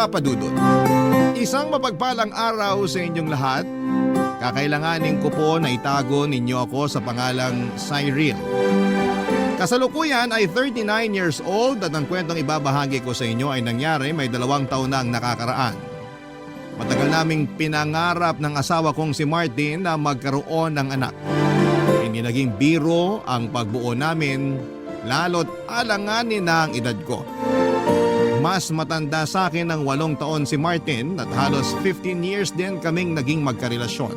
Papa Dudut. Isang mapagpalang araw sa inyong lahat. Kakailanganin ko po na itago ninyo ako sa pangalang Cyril. Kasalukuyan ay 39 years old at ang kwentong ibabahagi ko sa inyo ay nangyari may 2 taon na ang nakakaraan. Matagal naming pinangarap ng asawa kong si Martin na magkaroon ng anak. Hindi naging biro ang pagbuo namin, lalo't alanganin na ang edad ko. Mas matanda sa akin ng 8 taon si Martin at halos 15 years din kaming naging magkarelasyon.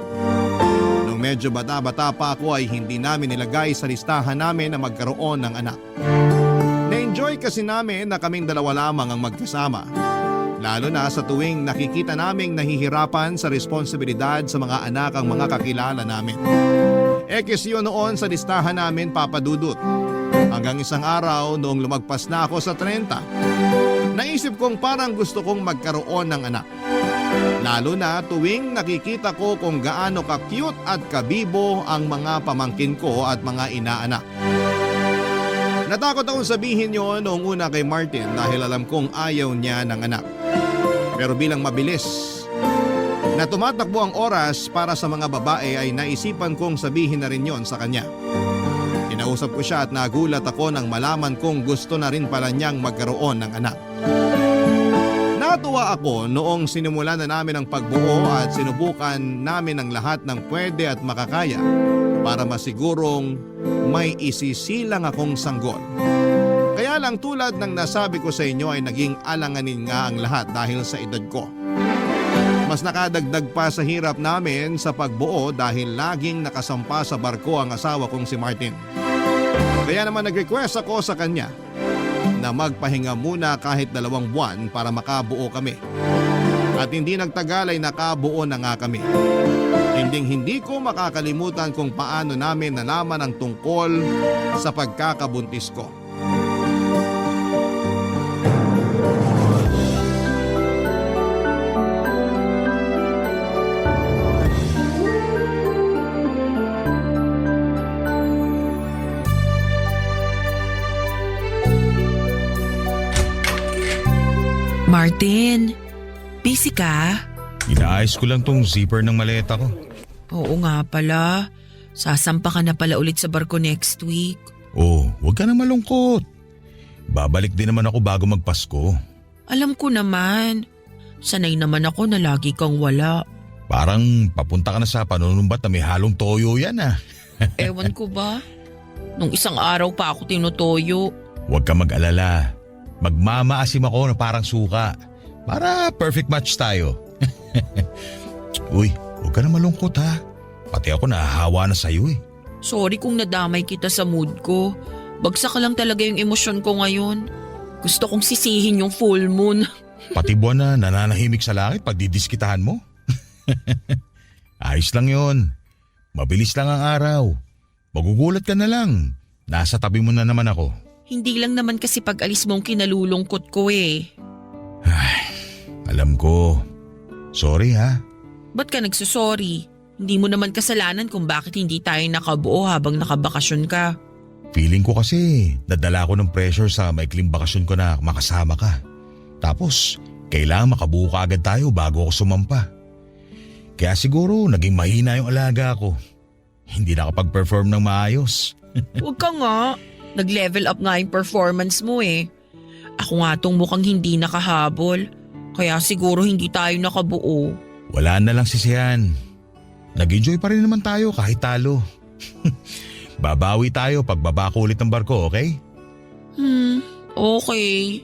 Nung medyo bata-bata pa ako ay hindi namin nilagay sa listahan namin na magkaroon ng anak. Na-enjoy kasi namin na kaming 2 lamang ang magkasama. Lalo na sa tuwing nakikita naming nahihirapan sa responsibilidad sa mga anak ang mga kakilala namin. Ekis yun noon sa listahan namin, Papa Dudut. Hanggang isang araw noong lumagpas na ako sa 30, naisip kong parang gusto kong magkaroon ng anak. Lalo na tuwing nakikita ko kung gaano ka-cute at kabibo ang mga pamangkin ko at mga inaanak. Natakot akong sabihin yon noong una kay Martin dahil alam kong ayaw niya ng anak. Pero bilang mabilis na tumatakbo ang oras para sa mga babae ay naisipan kong sabihin na rin yon sa kanya. Kinausap ko siya at nagulat ako nang malaman kong gusto na rin pala niyang magkaroon ng anak. Natuwa ako noong sinimula na namin ang pagbuo at sinubukan namin ang lahat ng pwede at makakaya para masigurong may isisilang akong sanggol. Kaya lang tulad ng nasabi ko sa inyo ay naging alanganin nga ang lahat dahil sa edad ko. Mas nakadagdag pa sa hirap namin sa pagbuo dahil laging nakasampa sa barko ang asawa kong si Martin. Kaya naman nag-request ako sa kanya na magpahinga muna kahit 2 buwan para makabuo kami. At hindi nagtagal ay nakabuo na nga kami. Hindi ko makakalimutan kung paano namin nalaman ang tungkol sa pagkakabuntis ko. Martin, busy ka? Inaayos ko lang tong zipper ng maleta ko. Oo nga pala. Sasampa ka na pala ulit sa barko next week. Oh, huwag ka na malungkot. Babalik din naman ako bago magpasko. Alam ko naman. Sanay naman ako na lagi kang wala. Parang papunta ka na sa panunumbat na may halong toyo yan ah. Ewan ko ba? Nung isang araw pa ako tinutoyo. Huwag ka mag-alala. Magmamaasim ako na parang suka. Para perfect match tayo. Uy, huwag ka na malungkot ha. Pati ako nahahawa na sa'yo eh. Sorry kung nadamay kita sa mood ko. Bagsak lang talaga yung emosyon ko ngayon. Gusto kong sisihin yung full moon. Pati buwan na nananahimik sa langit pag didiskitahan mo. Ayos lang yon. Mabilis lang ang araw. Magugulat ka na lang. Nasa tabi mo na naman ako. Hindi lang naman kasi pag-alis mong kinalulungkot ko eh. Ay, alam ko. Sorry ha. Ba't ka nagsusorry? Hindi mo naman kasalanan kung bakit hindi tayo nakabuo habang nakabakasyon ka. Feeling ko kasi nadala ko ng pressure sa maikling bakasyon ko na makasama ka. Tapos, kailangan makabuo ka agad tayo bago ako sumampa. Kaya siguro naging mahina yung alaga ko. Hindi nakapag-perform ng maayos. Huwag ka nga. Nag-level up nga yung performance mo eh. Ako nga tong mukhang hindi nakahabol. Kaya siguro hindi tayo nakabuo. Wala na lang sisihan. Nag-enjoy pa rin naman tayo kahit talo. Babawi tayo pag babako ulit ng barko, okay? Okay.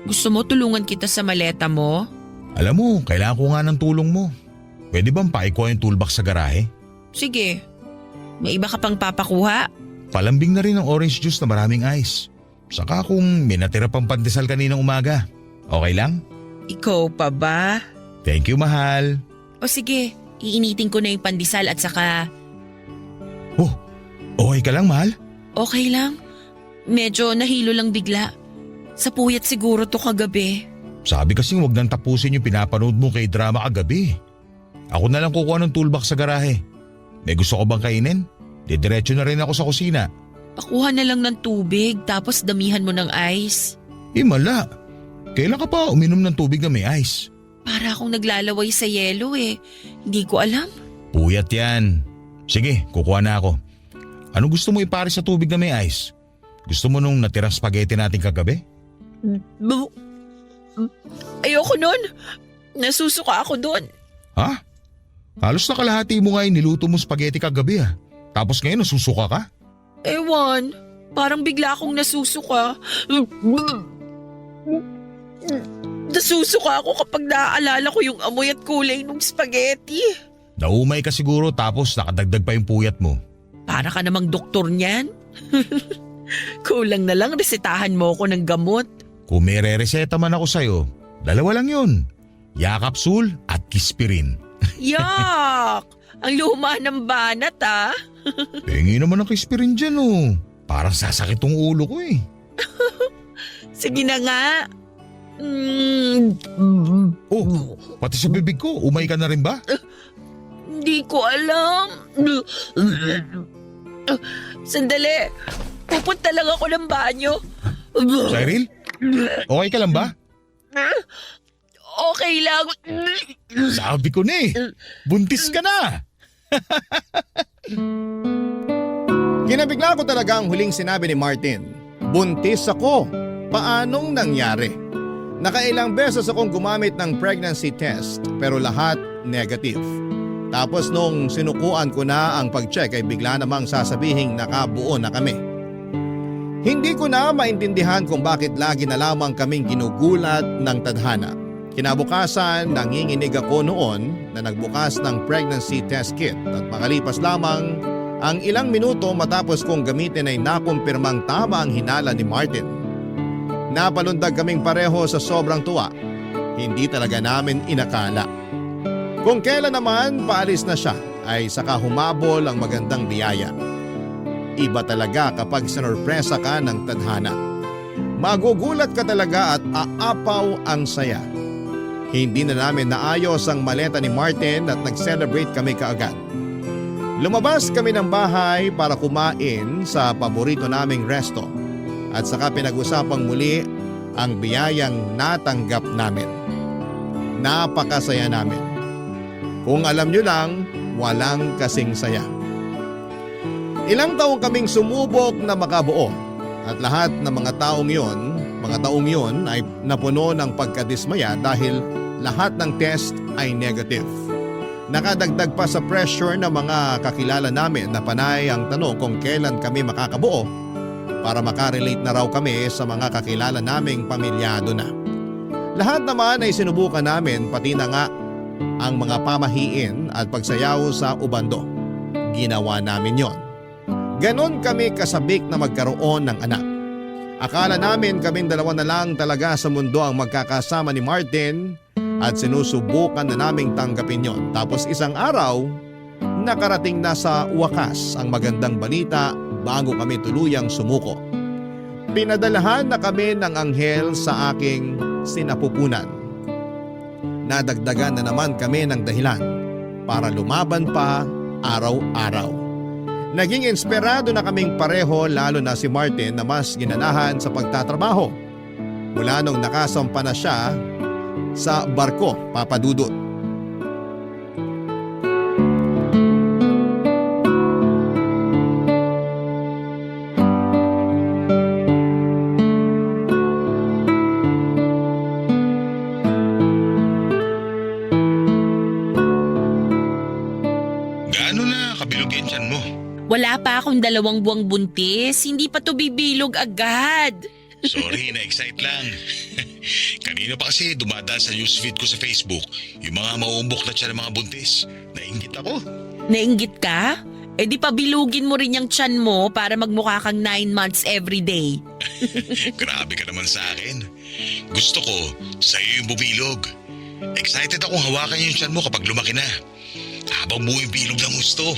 Gusto mo tulungan kita sa maleta mo? Alam mo, kailangan ko nga ng tulong mo. Pwede bang paikuha yung toolbox sa garahe? Sige. May iba ka pang papakuha? Palambing na rin ng orange juice na maraming ice. Saka kung may natira pang pandesal kaninang umaga. Okay lang? Ikaw pa ba? Thank you, mahal. O sige, iinitin ko na yung pandesal at saka… Oh, okay ka lang, mahal? Okay lang. Medyo nahilo lang bigla. Sa puyat siguro to kagabi. Sabi kasing wag nang tapusin yung pinapanood mo kay drama kagabi. Ako na lang kukuha ng toolbox sa garahe. May gusto ko bang kainin? Didiretso na rin ako sa kusina. Pakuha na lang ng tubig tapos damihan mo ng ice. Mala. Kailan ka pa uminom ng tubig na may ice? Para akong naglalaway sa yelo eh. Hindi ko alam. Puyat yan. Sige, kukuha na ako. Ano gusto mo ipares sa tubig na may ice? Gusto mo nung natirang spaghetti natin kagabi? Ayoko nun. Nasusuka ako dun. Ha? Halos nakalahati mo nga yung niluto mo spaghetti kagabi ah. Tapos ngayon nasusuka ka? Ewan, parang bigla akong nasusuka. Nasusuka ako kapag naaalala ko yung amoy at kulay ng spaghetti. Naumay ka siguro tapos nakadagdag pa yung puyat mo. Para ka namang doktor niyan. Kulang na lang resetahan mo ako ng gamot. Kung may re-reseta man ako sa'yo, dalawa lang yun. Yakapsul at Kispirin. Yak! Ang luma ng banat ah. Pengi naman ang Kispirin dyan oh. Parang sasakit tong ulo ko eh. Sige na nga. Oh, pati sa bibig ko, umay ka na rin ba? Hindi ko alam. Sandali. Pupunta lang ako ng banyo. Cyril? Okay ka lang ba? Okay lang. Sabi ko na eh. Buntis ka na. Kinabigla ko talaga ang huling sinabi ni Martin. Buntis ako. Paanong nangyari? Nakailang beses akong gumamit ng pregnancy test pero lahat negative. Tapos nung sinukuan ko na ang pag-check ay bigla namang sasabihing nakabuo na kami. Hindi ko na maintindihan kung bakit lagi na lamang kaming ginugulat ng tadhana. Kinabukasan, nanginginig ako noon na nagbukas ng pregnancy test kit at makalipas lamang ang ilang minuto matapos kong gamitin ay nakumpirmang tama ang hinala ni Martin. Napalundag kaming pareho sa sobrang tuwa. Hindi talaga namin inakala. Kung kailan naman paalis na siya ay saka humabol ang magandang biyaya. Iba talaga kapag sinurpresa ka ng tadhana. Magugulat ka talaga at aapaw ang saya. Hindi na namin naayos ang maleta ni Martin at nag-celebrate kami kaagad. Lumabas kami ng bahay para kumain sa paborito naming resto at saka pinag-usapang muli ang biyayang natanggap namin. Napakasaya namin. Kung alam nyo lang, walang kasing saya. Ilang taong kaming sumubok na makabuo at lahat ng mga taong yon ay napuno ng pagkadismaya dahil lahat ng test ay negative. Nakadagdag pa sa pressure ng mga kakilala namin na panay ang tanong kung kailan kami makakabuo para makarelate na raw kami sa mga kakilala naming pamilyado na. Lahat naman ay sinubukan namin pati na nga ang mga pamahiin at pagsayaw sa ubando. Ginawa namin yon. Ganon kami kasabik na magkaroon ng anak. Akala namin kaming dalawa na lang talaga sa mundo ang magkakasama ni Martin at sinusubukan na naming tanggapin yon. Tapos isang araw, nakarating na sa wakas ang magandang balita bago kami tuluyang sumuko. Pinadalahan na kami ng anghel sa aking sinapupunan. Nadagdagan na naman kami ng dahilan para lumaban pa araw-araw. Naging inspirado na kaming pareho lalo na si Martin na mas ginanahan sa pagtatrabaho. Mula nung nakasampa na siya sa barko, Papa Dudut. Gaano na kabilog yung tiyan mo? Wala pa akong 2 buwang buntis. Hindi pa to bibilog agad. Sorry, na-excite lang. Kanina pa kasi dumadaan sa newsfeed ko sa Facebook yung mga mauumbok na tiyan ng mga buntis. Nainggit ako. Nainggit ka? Eh di pabilugin mo rin yung tiyan mo para magmukha kang 9 months every day. Grabe ka naman sa akin. Gusto ko, sa'yo yung bubilog. Excited akong hawakan yung tiyan mo kapag lumaki na. Habang bumibilog ng gusto.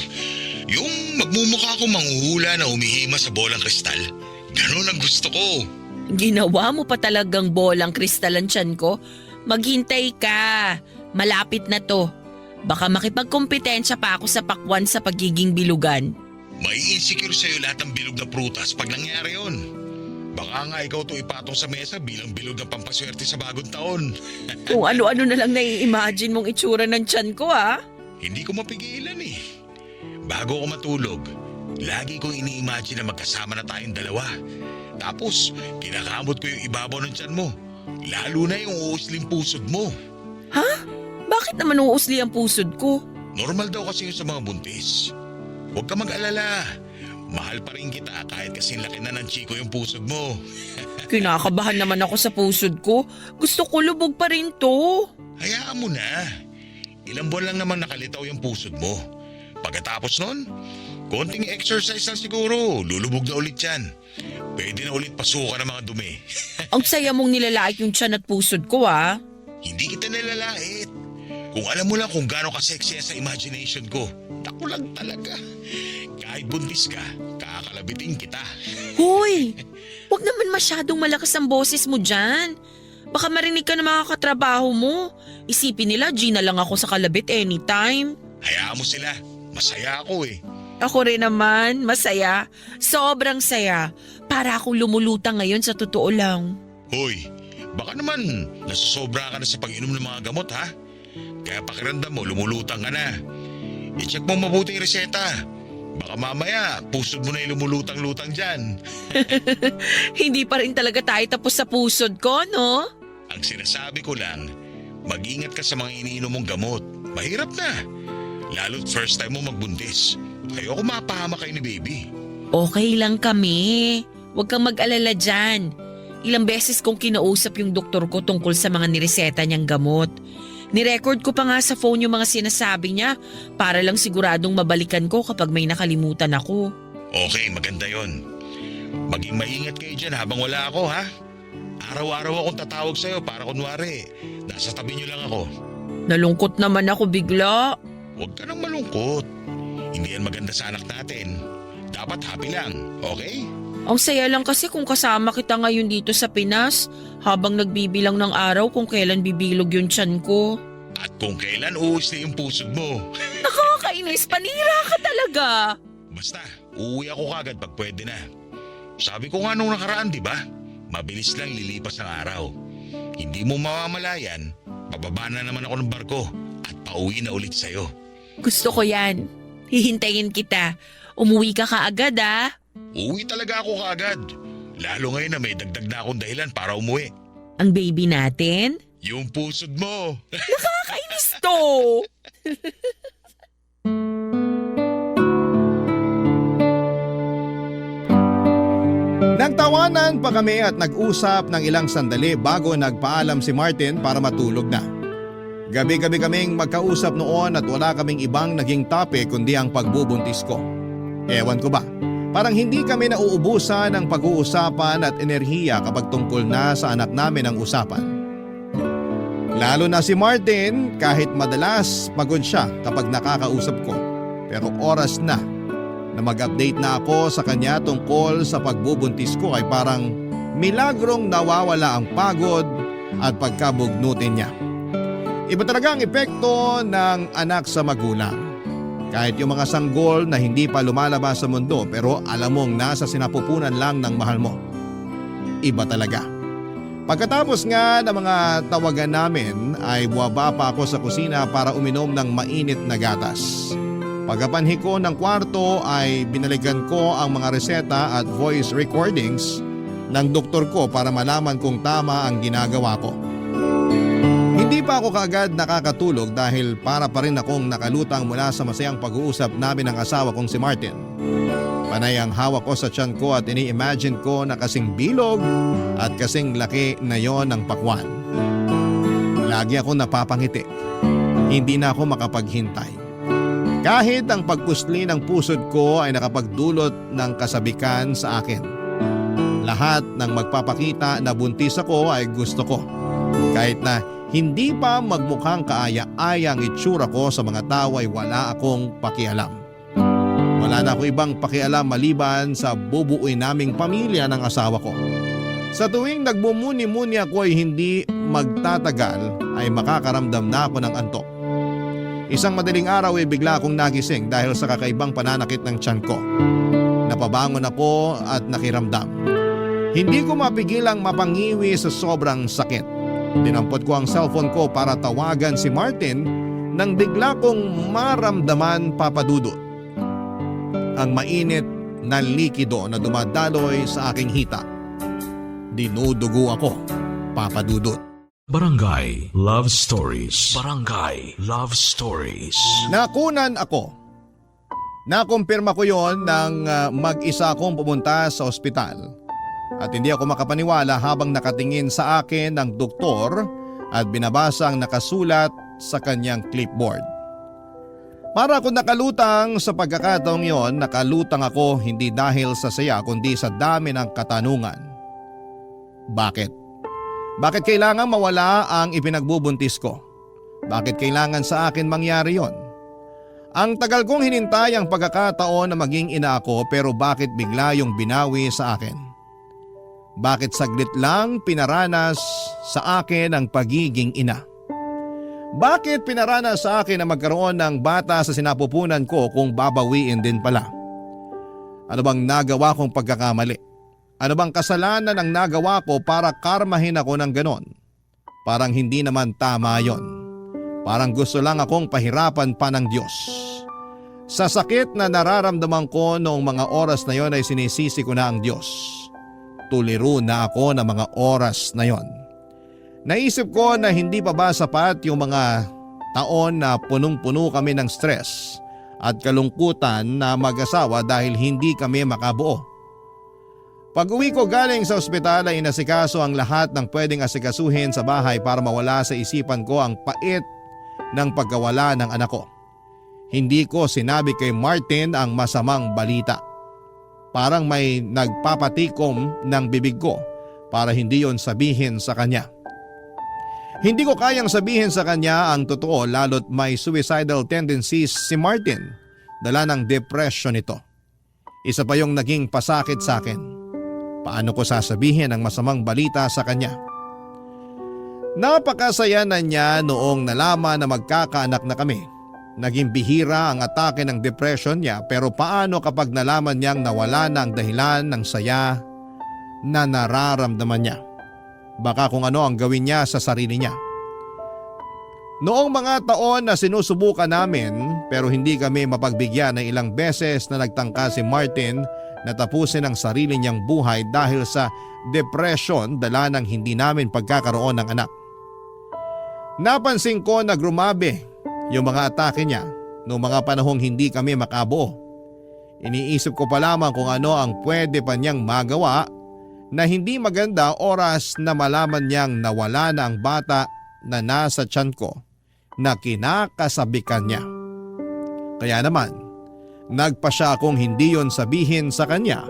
Yung magmumukha akong manghuhula na umihima sa bolang kristal. Ganun ang gusto ko. Ginawa mo pa talagang bolang kristal ang tiyan ko? Maghintay ka. Malapit na to. Baka makipagkompetensya pa ako sa pakwan sa pagiging bilugan. May insecure sa'yo lahat ng bilog na prutas pag nangyari yun. Baka nga ikaw to ipatong sa mesa bilang bilog ng pampaswerte sa bagong taon. Kung ano-ano na lang nai-imagine mong itsura ng tiyan ko ah. Hindi ko mapigilan eh. Bago ako matulog, lagi kong ini-imagine na magkasama na tayong dalawa. Tapos, kinakamot ko yung ibabaw ng tiyan mo. Lalo na yung uusling pusod mo. Ha? Bakit naman uusli ang pusod ko? Normal daw kasi yun sa mga buntis. Huwag ka mag-alala. Mahal pa rin kita kahit kasing laki na ng chiko yung pusod mo. Kinakabahan naman ako sa pusod ko. Gusto ko lubog pa rin to. Hayaan mo na. Ilang buwan lang naman nakalitaw yung pusod mo. Pagkatapos nun, konting exercise lang siguro. Lulubog na ulit yan. Pwede na ulit pasukan ng mga dumi. Ang saya mong nilalait yung tiyan at pusod ko ah. Hindi kita nilalait. Kung alam mo lang kung gaano ka-sexy sa imagination ko. Naku lang talaga. Kahit buntis ka, kakalabitin kita. Hoy! Huwag naman masyadong malakas ang boses mo dyan. Baka marinig ka ng mga katrabaho mo. Isipin nila, Gina lang ako sa kalabit anytime. Hayaan mo sila. Masaya ako eh. Ako rin naman, masaya. Sobrang saya. Para akong lumulutang ngayon sa totoo lang. Hoy, baka naman nasusobra ka na sa pag-inom ng mga gamot ha? Kaya pakiramdam mo, lumulutang ka na. I-check mo mabuti yung reseta. Baka mamaya, pusod mo na yung lumulutang-lutang dyan. Hindi pa rin talaga tayo tapos sa pusod ko, no? Ang sinasabi ko lang, mag-ingat ka sa mga iniinom mong gamot. Mahirap na. Lalo't first time mo magbuntis. Ayoko mapahama kayo ni baby. Okay lang kami. Huwag kang mag-alala dyan. Ilang beses kong kinausap yung doktor ko tungkol sa mga nireseta niyang gamot. Nirecord ko pa nga sa phone yung mga sinasabi niya para lang siguradong mabalikan ko kapag may nakalimutan ako. Okay, maganda yon. Maging maingat kayo dyan habang wala ako ha. Araw-araw akong tatawag sa'yo para kunwari, nasa tabi niyo lang ako. Nalungkot naman ako bigla. Huwag ka nang malungkot. Hindi yan maganda sa anak natin. Dapat happy lang, okay? Ang saya lang kasi kung kasama kita ngayon dito sa Pinas habang nagbibilang ng araw kung kailan bibilog yung tiyan ko. At kung kailan uusli yung pusod mo. Nakakainis, panira ka talaga. Basta, uuwi ako kagad pag pwede na. Sabi ko nga nung nakaraan, di ba? Mabilis lang lilipas ang araw. Hindi mo mamamalayan, pababa na naman ako ng barko at pauwi na ulit sa'yo. Gusto ko yan. Hihintayin kita. Umuwi ka kaagad ah. Uuwi talaga ako kagad. Lalo ngayon na may dagdag na akong dahilan para umuwi. Ang baby natin? Yung pusod mo. Nakakainis to. Nagtawanan pa kami at nag-usap ng ilang sandali bago nagpaalam si Martin para matulog na. Gabi-gabi kaming magkausap noon at wala kaming ibang naging topic kundi ang pagbubuntis ko. Ewan ko ba, parang hindi kami nauubusan ng pag-uusapan at enerhiya kapag tungkol na sa anak namin ang usapan. Lalo na si Martin, kahit madalas pagod siya kapag nakakausap ko. Pero oras na mag-update na ako sa kanya tungkol sa pagbubuntis ko ay parang milagrong nawawala ang pagod at pagkabugnutin niya. Iba talaga ang epekto ng anak sa magulang. Kahit yung mga sanggol na hindi pa lumalabas sa mundo pero alam mong nasa sinapupunan lang ng mahal mo. Iba talaga. Pagkatapos nga ng mga tawagan namin ay buwaba pa ako sa kusina para uminom ng mainit na gatas. Pagkapanhi ko ng kwarto ay binalikan ko ang mga reseta at voice recordings ng doktor ko para malaman kung tama ang ginagawa ko. Hindi pa ako kaagad nakakatulog dahil para pa rin akong nakalutang mula sa masayang pag-uusap namin ng asawa kong si Martin. Panay ang hawak ko sa tiyan ko at ini-imagine ko na kasing bilog at kasing laki na yon ng pakwan. Lagi ako napapangiti. Hindi na ako makapaghintay. Kahit ang pagpusli ng pusod ko ay nakapagdulot ng kasabikan sa akin. Lahat ng magpapakita na buntis ako ay gusto ko. Kahit na hindi pa magmukhang kaaya-ayang itsura ko sa mga tao ay wala akong pakialam. Wala na ako ibang pakialam maliban sa bubuuin naming pamilya ng asawa ko. Sa tuwing nagbumuni-muni ako ay hindi magtatagal ay makakaramdam na ako ng antok. Isang madaling araw ay bigla akong nagising dahil sa kakaibang pananakit ng tiyan ko. Napabangon ako at nakiramdam. Hindi ko mapigilang mapangiwi sa sobrang sakit. Dinampot ko ang cellphone ko para tawagan si Martin nang bigla kong maramdaman, Papa Dudut, ang mainit na likido na dumadaloy sa aking hita. Dinudugo ako, Papa Dudut. Barangay Love Stories. Barangay Love Stories. Nakunan ako. Nakumpirma ko yon nang mag-isa akong pumunta sa ospital. At hindi ako makapaniwala habang nakatingin sa akin ng doktor at binabasa ang nakasulat sa kanyang clipboard. Para ako nakalutang sa pagkakataong yon, nakalutang ako hindi dahil sa saya kundi sa dami ng katanungan. Bakit? Bakit kailangan mawala ang ipinagbubuntis ko? Bakit kailangan sa akin mangyari yon? Ang tagal kong hinintay ang pagkakataon na maging ina ako, pero bakit bigla yung binawi sa akin? Bakit saglit lang pinaranas sa akin ang pagiging ina? Bakit pinaranas sa akin na magkaroon ng bata sa sinapupunan ko kung babawiin din pala? Ano bang nagawa kong pagkakamali? Ano bang kasalanan ang nagawa ko para karmahin ako ng ganon? Parang hindi naman tama yon. Parang gusto lang akong pahirapan pa ng Diyos. Sa sakit na nararamdaman ko noong mga oras na yon ay sinisisi ko na ang Diyos. Tuliro na ako ng mga oras na yon. Naisip ko na hindi pa ba sapat yung mga taon na punong-puno kami ng stress at kalungkutan na mag-asawa dahil hindi kami makabuo. Pag-uwi ko galing sa ospital ay inasikaso ang lahat ng pwedeng asikasuhin sa bahay para mawala sa isipan ko ang pait ng pagkawala ng anak ko. Hindi ko sinabi kay Martin ang masamang balita. Parang may nagpapatikom ng bibig ko para hindi yon sabihin sa kanya. Hindi ko kayang sabihin sa kanya ang totoo lalo't may suicidal tendencies si Martin. Dala ng depression ito. Isa pa yung naging pasakit sa akin. Paano ko sasabihin ang masamang balita sa kanya? Napakasaya na niya noong nalaman na magkakaanak na kami. Naging bihira ang atake ng depression niya, pero paano kapag nalaman niyang nawala na ang dahilan ng saya na nararamdaman niya? Baka kung ano ang gawin niya sa sarili niya. Noong mga taon na sinusubukan namin pero hindi kami mapagbigyan ng ilang beses na nagtangka si Martin na tapusin ang sarili niyang buhay dahil sa depression dala ng hindi namin pagkakaroon ng anak. Napansin ko na grumabe yung mga atake niya noong mga panahong hindi kami makabuo. Iniisip ko pa lamang kung ano ang pwede pa niyang magawa na hindi maganda oras na malaman niyang nawala na ang bata na nasa tiyan ko na kinakasabikan niya. Kaya naman, nagpa siya akong hindi yon sabihin sa kanya,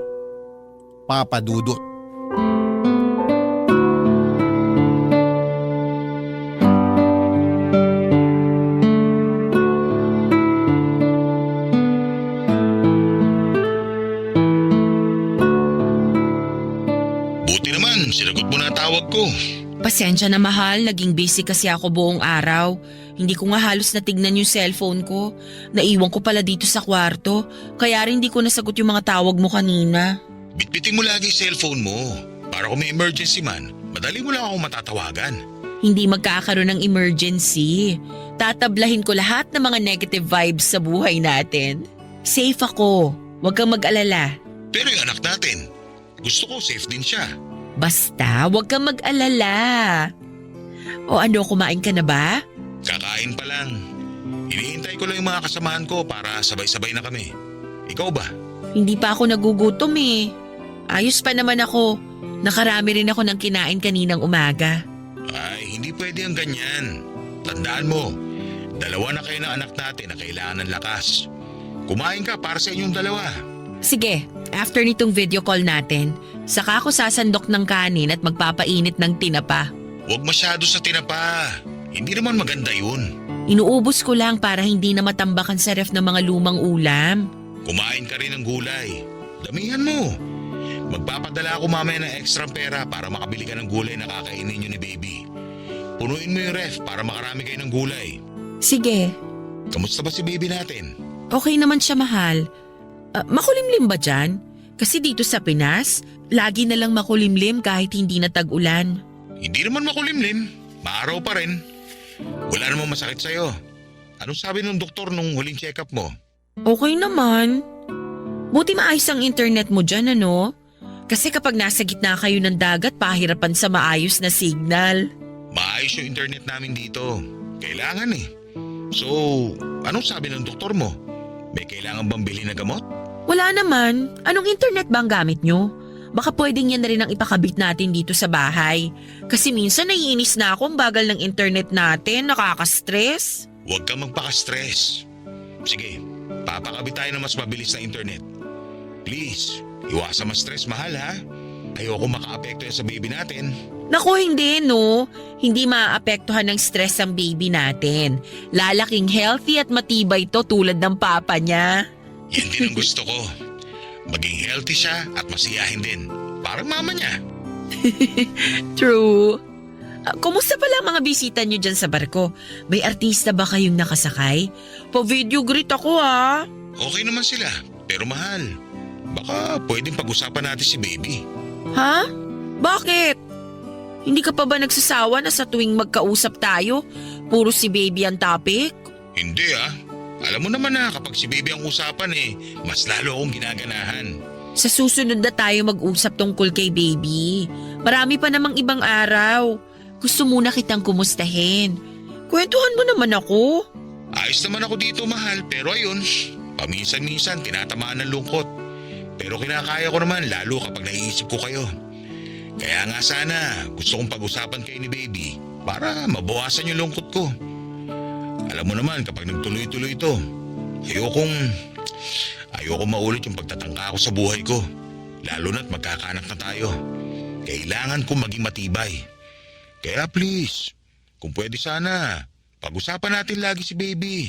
Papa Dudut. Buti naman, sinagot mo na tawag ko. Pasensya na mahal, naging busy kasi ako buong araw. Hindi ko nga halos natignan yung cellphone ko. Naiwan ko pala dito sa kwarto, kaya rin hindi ko nasagot yung mga tawag mo kanina. Bitbitin mo lagi yung cellphone mo. Para kung may emergency man, madali mo lang ako matatawagan. Hindi magkakaroon ng emergency. Tatablahin ko lahat ng mga negative vibes sa buhay natin. Safe ako, huwag kang mag-alala. Pero yung anak natin, gusto ko safe din siya. Basta, huwag kang mag-alala. O ano, kumain ka na ba? Kakain pa lang. Hinihintay ko lang yung mga kasamahan ko para sabay-sabay na kami. Ikaw ba? Hindi pa ako nagugutom eh. Ayos pa naman ako. Nakarami rin ako ng kinain kaninang umaga. Ay, hindi pwede ang ganyan. Tandaan mo, dalawa na kayo ng anak natin na kailangan ng lakas. Kumain ka para sa inyong dalawa. Sige, after nitong video call natin, saka ako sasandok ng kanin at magpapainit ng tinapa. Huwag masyado sa tinapa. Hindi naman maganda yun. Inuubos ko lang para hindi na matambakan sa ref ng mga lumang ulam. Kumain ka rin ng gulay. Damihan mo. Magpapadala ako mamaya ng extra pera para makabili ka ng gulay na kakainin nyo ni baby. Punuin mo yung ref para makarami kayo ng gulay. Sige. Kamusta ba si baby natin? Okay naman siya, mahal. Makulimlim ba dyan? Kasi dito sa Pinas, lagi na lang makulimlim kahit hindi na tag-ulan. Hindi naman makulimlim. Maaraw pa rin. Wala namang masakit sa'yo. Anong sabi ng doktor nung huling check-up mo? Okay naman. Buti maayos ang internet mo dyan, ano? Kasi kapag nasa gitna kayo ng dagat, pahirapan sa maayos na signal. Maayos yung internet namin dito. Kailangan eh. So, anong sabi ng doktor mo? May kailangan bang bilhin na gamot? Wala naman. Anong internet ba ang gamit nyo? Baka pwedeng yan na rin ang ipakabit natin dito sa bahay. Kasi minsan naiinis na ako ang bagal ng internet natin, nakaka-stress. Huwag kang magpaka-stress. Sige, papakabit tayo ng mas mabilis na internet. Please, iwasan ma-stress, mahal ha? Ayoko maka-apekto yan sa baby natin. Naku, hindi no. Hindi maaapektuhan ng stress ang baby natin. Lalaking healthy at matibay to tulad ng papa niya. Yan din ang gusto ko. Maging healthy siya at masiyahin din. Parang mama niya. True. Kumusta pala ang mga bisita niyo dyan sa barko? May artista ba kayong nakasakay? Pa-video greet ako ha. Okay naman sila, pero mahal. Baka pwedeng pag-usapan natin si baby. Ha? Bakit? Hindi ka pa ba nagsasawa na sa tuwing magkausap tayo, puro si baby ang topic? Hindi ah. Alam mo naman na kapag si baby ang usapan mas lalo akong ginaganahan. Sa susunod na tayo mag-usap tungkol kay baby. Marami pa namang ibang araw. Gusto muna kitang kumustahin. Kwentuhan mo naman ako. Ayos naman ako dito mahal, pero ayun, paminsan-minsan tinatamaan ng lungkot. Pero kinakaya ko naman lalo kapag naiisip ko kayo. Kaya nga sana gusto kong pag-usapan kayo ni baby para mabawasan yung lungkot ko. Alam mo naman kapag nagtuloy-tuloy ito, ayoko maulit yung pagtatangka ko sa buhay ko. Lalo na't magkakaanak na tayo. Kailangan kong maging matibay. Kaya please, kung pwede sana, pag-usapan natin lagi si baby.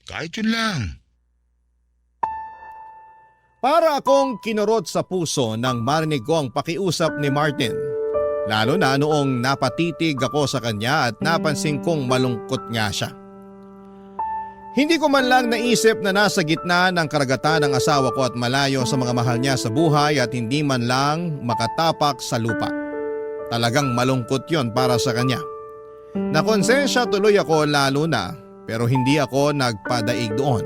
Kahit yun lang. Para akong kinurot sa puso nang marinig ko ang pakiusap ni Martin. Lalo na noong napatitig ako sa kanya at napansin kong malungkot nga siya. Hindi ko man lang naisip na nasa gitna ng karagatan ng asawa ko at malayo sa mga mahal niya sa buhay at hindi man lang makatapak sa lupa. Talagang malungkot yon para sa kanya. Nakonsensya tuloy ako lalo na pero hindi ako nagpadaig doon.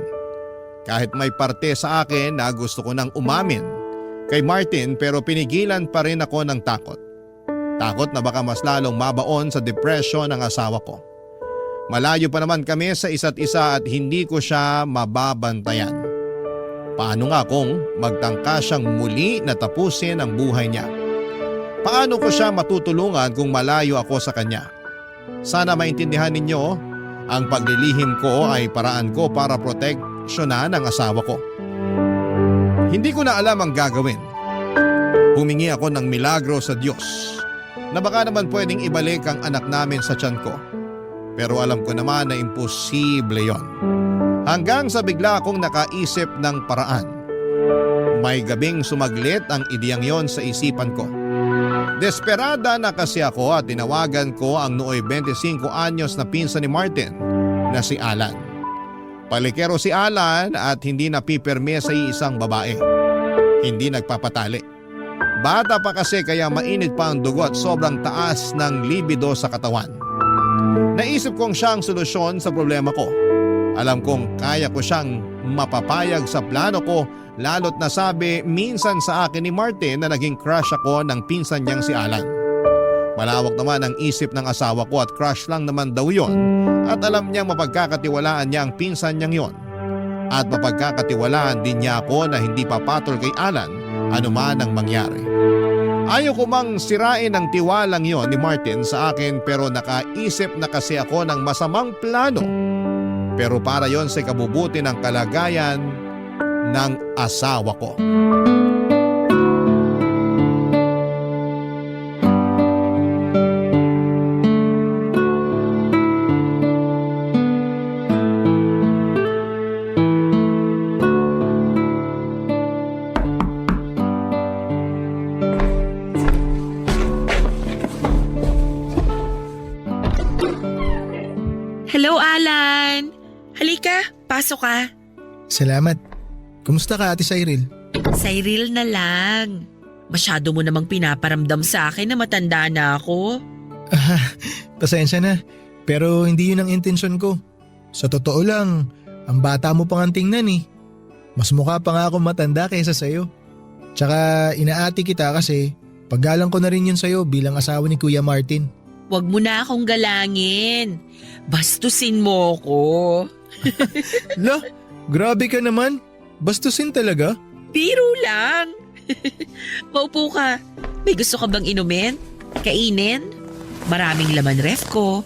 Kahit may parte sa akin na gusto ko nang umamin kay Martin pero pinigilan pa rin ako ng takot. Takot na baka mas lalong mabaon sa depression ng asawa ko. Malayo pa naman kami sa isa't isa at hindi ko siya mababantayan. Paano nga kung magtangka siyang muli na tapusin ang buhay niya? Paano ko siya matutulungan kung malayo ako sa kanya? Sana maintindihan ninyo, ang paglilihim ko ay paraan ko para proteksyonan ang asawa ko. Hindi ko na alam ang gagawin. Humingi ako ng milagro sa Diyos na baka naman pwedeng ibalik ang anak namin sa tiyan ko. Pero alam ko naman na imposible yon. Hanggang sa bigla akong nakaisip ng paraan. May gabing sumaglit ang ideyang yon sa isipan ko. Desperada na kasi ako at tinawagan ko ang nooy 25 anyos na pinsan ni Martin na si Alan. Palikero si Alan at hindi napipirme sa isang babae. Hindi nagpapatali. Bata pa kasi kaya mainit pa ang dugo at sobrang taas ng libido sa katawan. Naisip kong siya ang solusyon sa problema ko. Alam kong kaya ko siyang mapapayag sa plano ko lalo't nasabi minsan sa akin ni Martin na naging crush ako ng pinsan niyang si Alan. Malawak naman ang isip ng asawa ko at crush lang naman daw yon at alam niyang mapagkakatiwalaan niya ang pinsan niyang yon. At mapagkakatiwalaan din niya ako na hindi papatol kay Alan anuman ang mangyari. Ayaw ko mang sirain ang tiwalang yon ni Martin sa akin pero nakaisip na kasi ako ng masamang plano. Pero para yon sa ikabubuti ng kalagayan ng asawa ko. Hello, Alan. Halika, pasok ka. Salamat. Kumusta ka, Ate Cyril? Cyril na lang. Masyado mo namang pinaparamdam sa akin na matanda na ako. Pasensya na, pero hindi yun ang intensyon ko. Sa totoo lang, ang bata mo pang ang tingnan eh. Mas mukha pa nga akong matanda kaysa sa'yo. Tsaka inaati kita kasi paggalang ko na rin yun sa'yo bilang asawa ni Kuya Martin. Huwag mo na akong galangin. Bastusin mo ko. La, grabe ka naman. Bastusin talaga? Biro lang. Maupo ka. May gusto ka bang inumin? Kainin? Maraming laman ref ko.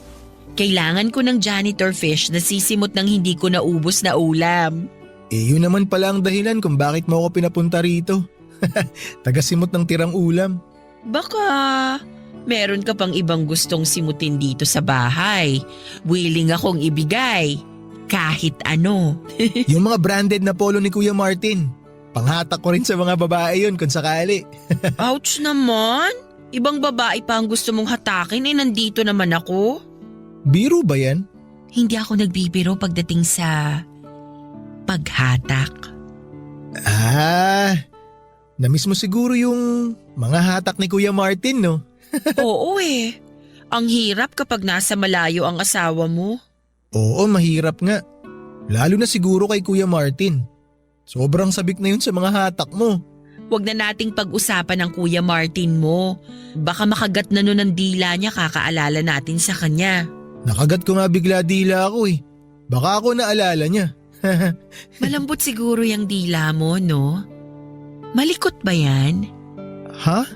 Kailangan ko ng janitor fish na sisimot ng hindi ko naubos na ulam. Yun naman pala ang dahilan kung bakit mo ako pinapunta rito. Tagasimot ng tirang ulam. Baka meron ka pang ibang gustong simutin dito sa bahay. Willing akong ibigay. Kahit ano. Yung mga branded na polo ni Kuya Martin. Panghatak ko rin sa mga babae yun kung sakali. Ouch naman. Ibang babae pa ang gusto mong hatakin nandito naman ako. Biro ba yan? Hindi ako nagbibiro pagdating sa paghatak. Namiss mo siguro yung mga hatak ni Kuya Martin, no? Oo eh. Ang hirap kapag nasa malayo ang asawa mo. Oo, mahirap nga. Lalo na siguro kay Kuya Martin. Sobrang sabik na yun sa mga hatak mo. Huwag na nating pag-usapan ang Kuya Martin mo. Baka makagat na nun ang dila niya kakaalala natin sa kanya. Nakagat ko nga bigla dila ako eh. Baka ako naalala niya. Malambot siguro yung dila mo, no? Malikot ba yan? Ha?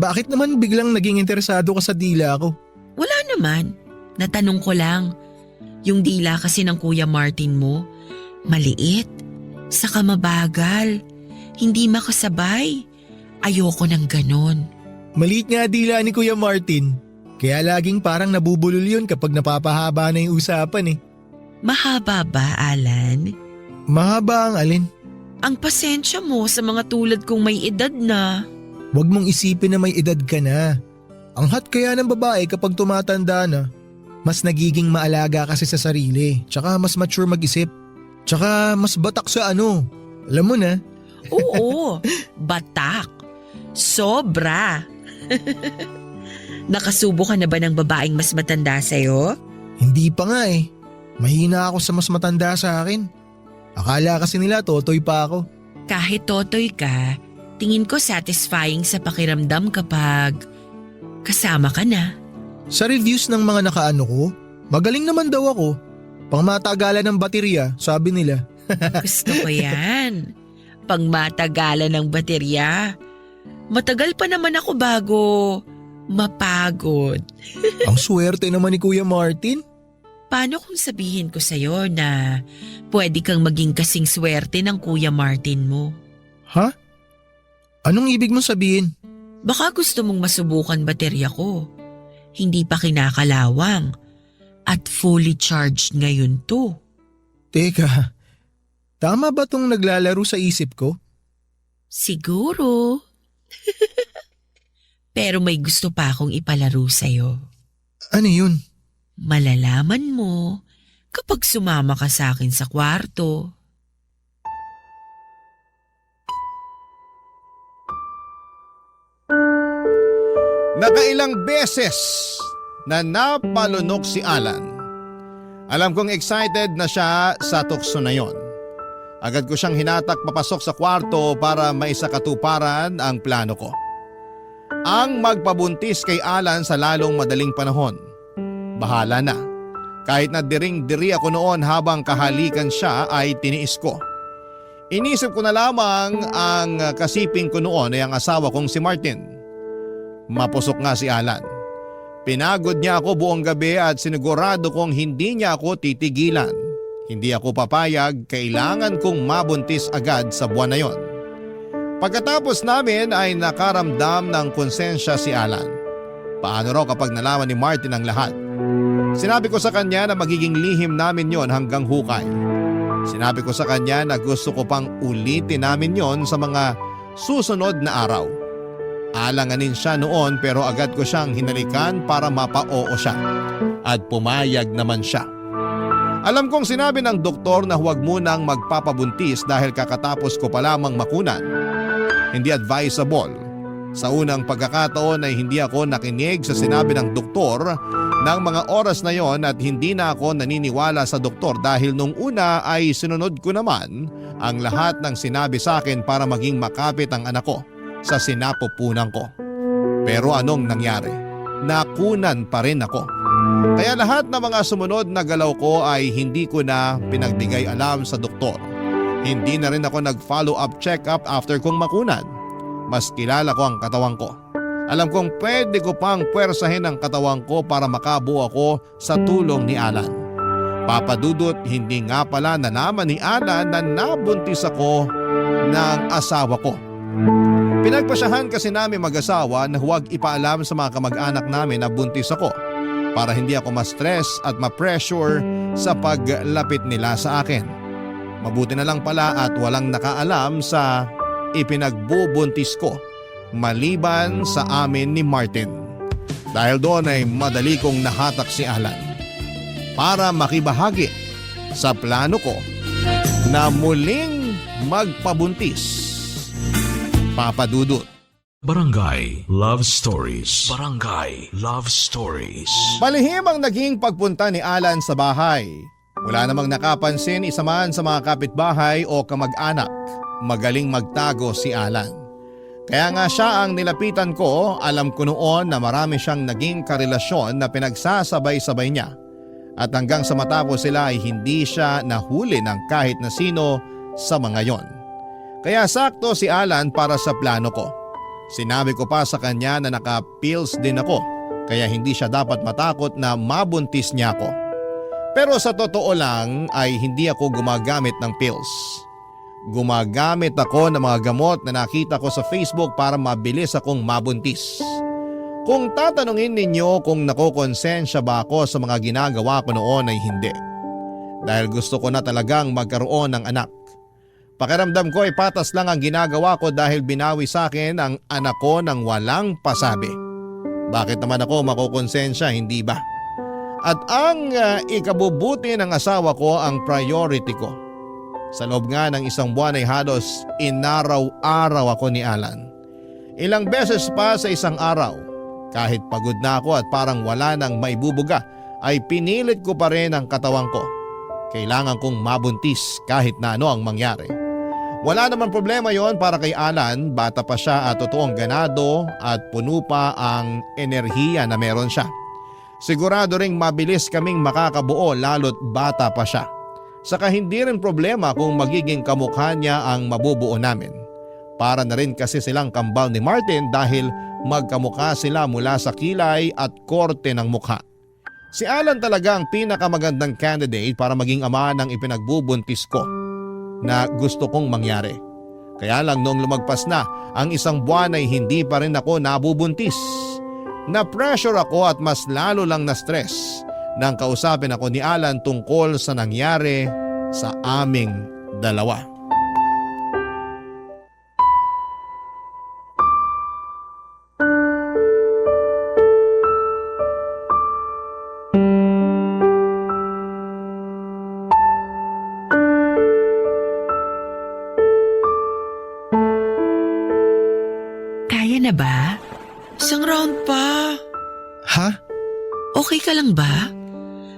Bakit naman biglang naging interesado ka sa dila ko? Wala naman. Natanong ko lang. Yung dila kasi ng Kuya Martin mo, maliit, saka mabagal, hindi makasabay. Ayoko ng ganon. Maliit nga dila ni Kuya Martin. Kaya laging parang nabubulol yun kapag napapahaba na yung usapan eh. Mahaba ba, Alan? Mahaba ang alin? Ang pasensya mo sa mga tulad kong may edad na. Huwag mong isipin na may edad ka na. Ang hot kaya ng babae kapag tumatanda na, mas nagiging maalaga kasi sa sarili, tsaka mas mature mag-isip, tsaka mas batak sa ano. Alam mo na. Oo, batak. Sobra. Nakasubo ka na ba ng babaeng mas matanda sa'yo? Hindi pa nga eh. Mahina ako sa mas matanda sa akin. Akala kasi nila totoy pa ako. Kahit totoy ka, tingin ko satisfying sa pakiramdam kapag kasama ka na. Sa reviews ng mga nakaano ko, magaling naman daw ako. Pangmatagalan ng baterya, sabi nila. Gusto ko yan. Pangmatagalan ng baterya. Matagal pa naman ako bago mapagod. Ang swerte naman ni Kuya Martin. Paano kung sabihin ko sa'yo na pwede kang maging kasing swerte ng Kuya Martin mo? Ha? Anong ibig mong sabihin? Baka gusto mong masubukan baterya ko. Hindi pa kinakalawang at fully charged ngayon to. Teka, tama ba tong naglalaro sa isip ko? Siguro. Pero may gusto pa akong ipalaro sa'yo. Ano yun? Malalaman mo kapag sumama ka sa akin sa kwarto. Nakailang beses na napalunok si Alan. Alam kong excited na siya sa tukso na yon. Agad ko siyang hinatak papasok sa kwarto para maisakatuparan ang plano ko. Ang magpabuntis kay Alan sa lalong madaling panahon. Bahala na. Kahit na diring-diri ako noon habang kahalikan siya ay tiniis ko. Inisip ko na lamang ang kasiping ko noon ay ang asawa kong si Martin. Mapusok nga si Alan. Pinagod niya ako buong gabi at sinigurado kong hindi niya ako titigilan. Hindi ako papayag, kailangan kong mabuntis agad sa buwan na yon. Pagkatapos namin ay nakaramdam ng konsensya si Alan. Paano raw kapag nalaman ni Martin ang lahat? Sinabi ko sa kanya na magiging lihim namin yon hanggang hukay. Sinabi ko sa kanya na gusto ko pang ulitin namin yon sa mga susunod na araw. Alanganin siya noon pero agad ko siyang hinalikan para mapa-oo siya. At pumayag naman siya. Alam kong sinabi ng doktor na huwag munang magpapabuntis dahil kakatapos ko pa lamang makunan. hindi advisable. Sa unang pagkakataon ay hindi ako nakinig sa sinabi ng doktor ng mga oras na yon at hindi na ako naniniwala sa doktor dahil nung una ay sinunod ko naman ang lahat ng sinabi sa akin para maging makapit ang anak ko sa sinapupunan ko. Pero anong nangyari? Nakunan pa rin ako. Kaya lahat ng mga sumunod na galaw ko ay hindi ko na pinagbigay alam sa doktor. Hindi na rin ako nag-follow up check-up after kong makunan. Mas kilala ko ang katawan ko. Alam kong pwede ko pang puwersahin ang katawan ko para makabuo ako sa tulong ni Alan. Papadudot, hindi nga pala nalaman ni Alan na nabuntis ako ng asawa ko. Pinagpasyahan kasi namin mag-asawa na huwag ipaalam sa mga kamag-anak namin na buntis ako para hindi ako ma-stress at ma-pressure sa paglapit nila sa akin. Mabuti na lang pala at walang nakaalam sa ipinagbubuntis ko maliban sa amin ni Martin. Dahil doon ay madali kong nahatak si Alan para makibahagi sa plano ko na muling magpabuntis. Papadudot. Barangay Love Stories. Barangay Love Stories. Palihim ang naging pagpunta ni Alan sa bahay. Wala namang nakapansin isa man sa mga kapitbahay o kamag-anak. Magaling magtago si Alan. Kaya nga siya ang nilapitan ko, alam ko noon na marami siyang naging karelasyon na pinagsasabay-sabay niya. At hanggang sa matapos sila ay hindi siya nahuli ng kahit na sino sa mga yon. Kaya sakto si Alan para sa plano ko. Sinabi ko pa sa kanya na naka-pills din ako, kaya hindi siya dapat matakot na mabuntis niya ako. Pero sa totoo lang ay hindi ako gumagamit ng pills. Gumagamit ako ng mga gamot na nakita ko sa Facebook para mabilis akong mabuntis. Kung tatanungin ninyo kung nakokonsensya ba ako sa mga ginagawa ko noon ay hindi. Dahil gusto ko na talagang magkaroon ng anak. Pakiramdam ko ay patas lang ang ginagawa ko dahil binawi sa akin ang anak ko ng walang pasabi. Bakit naman ako makokonsensya, hindi ba? At ang ikabubuti ng asawa ko ang priority ko. Sa loob nga ng isang buwan ay halos inaraw-araw ako ni Alan. Ilang beses pa sa isang araw, kahit pagod na ako at parang wala nang maibubuga, ay pinilit ko pa rin ang katawan ko. Kailangan kong mabuntis kahit na ano ang mangyari. Wala naman problema yon para kay Alan, bata pa siya at totoong ganado at puno pa ang enerhiya na meron siya. Sigurado ring mabilis kaming makakabuo lalo't bata pa siya. Saka hindi rin problema kung magiging kamukha niya ang mabubuo namin. Para na rin kasi silang kambal ni Martin dahil magkamukha sila mula sa kilay at korte ng mukha. Si Alan talaga ang pinakamagandang candidate para maging ama ng ipinagbubuntis ko na gusto kong mangyari. Kaya lang noong lumagpas na ang isang buwan ay hindi pa rin ako nabubuntis. Na-pressure ako at mas lalo lang na-stress nang kausapin ako ni Alan tungkol sa nangyari sa aming dalawa. Kaya na ba? Isang round pa. Ha? Okay ka lang ba?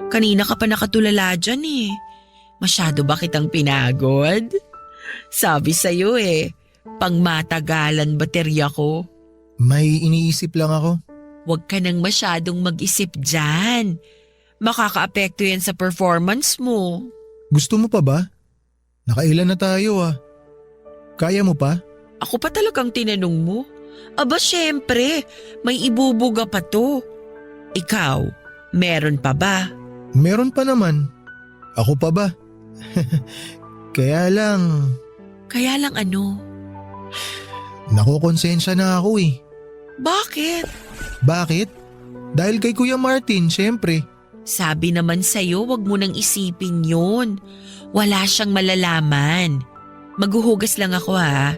Kanina ka pa nakatulala dyan eh. Masyado ba kitang pinagod? Sabi sa'yo pang matagalan baterya ko. May iniisip lang ako. Huwag ka nang masyadong mag-isip dyan. Makakaapekto yan sa performance mo. Gusto mo pa ba? Nakailan na tayo ah. Kaya mo pa? Ako pa talagang tinanong mo. Aba syempre, may ibubuga pa to. Ikaw, meron pa ba? Meron pa naman. Ako pa ba? Kaya lang ano? Nakokonsensya na ako eh. Bakit? Bakit? Dahil kay Kuya Martin, syempre. Sabi naman sa'yo, wag mo nang isipin yun. Wala siyang malalaman. Maghuhugas lang ako ha.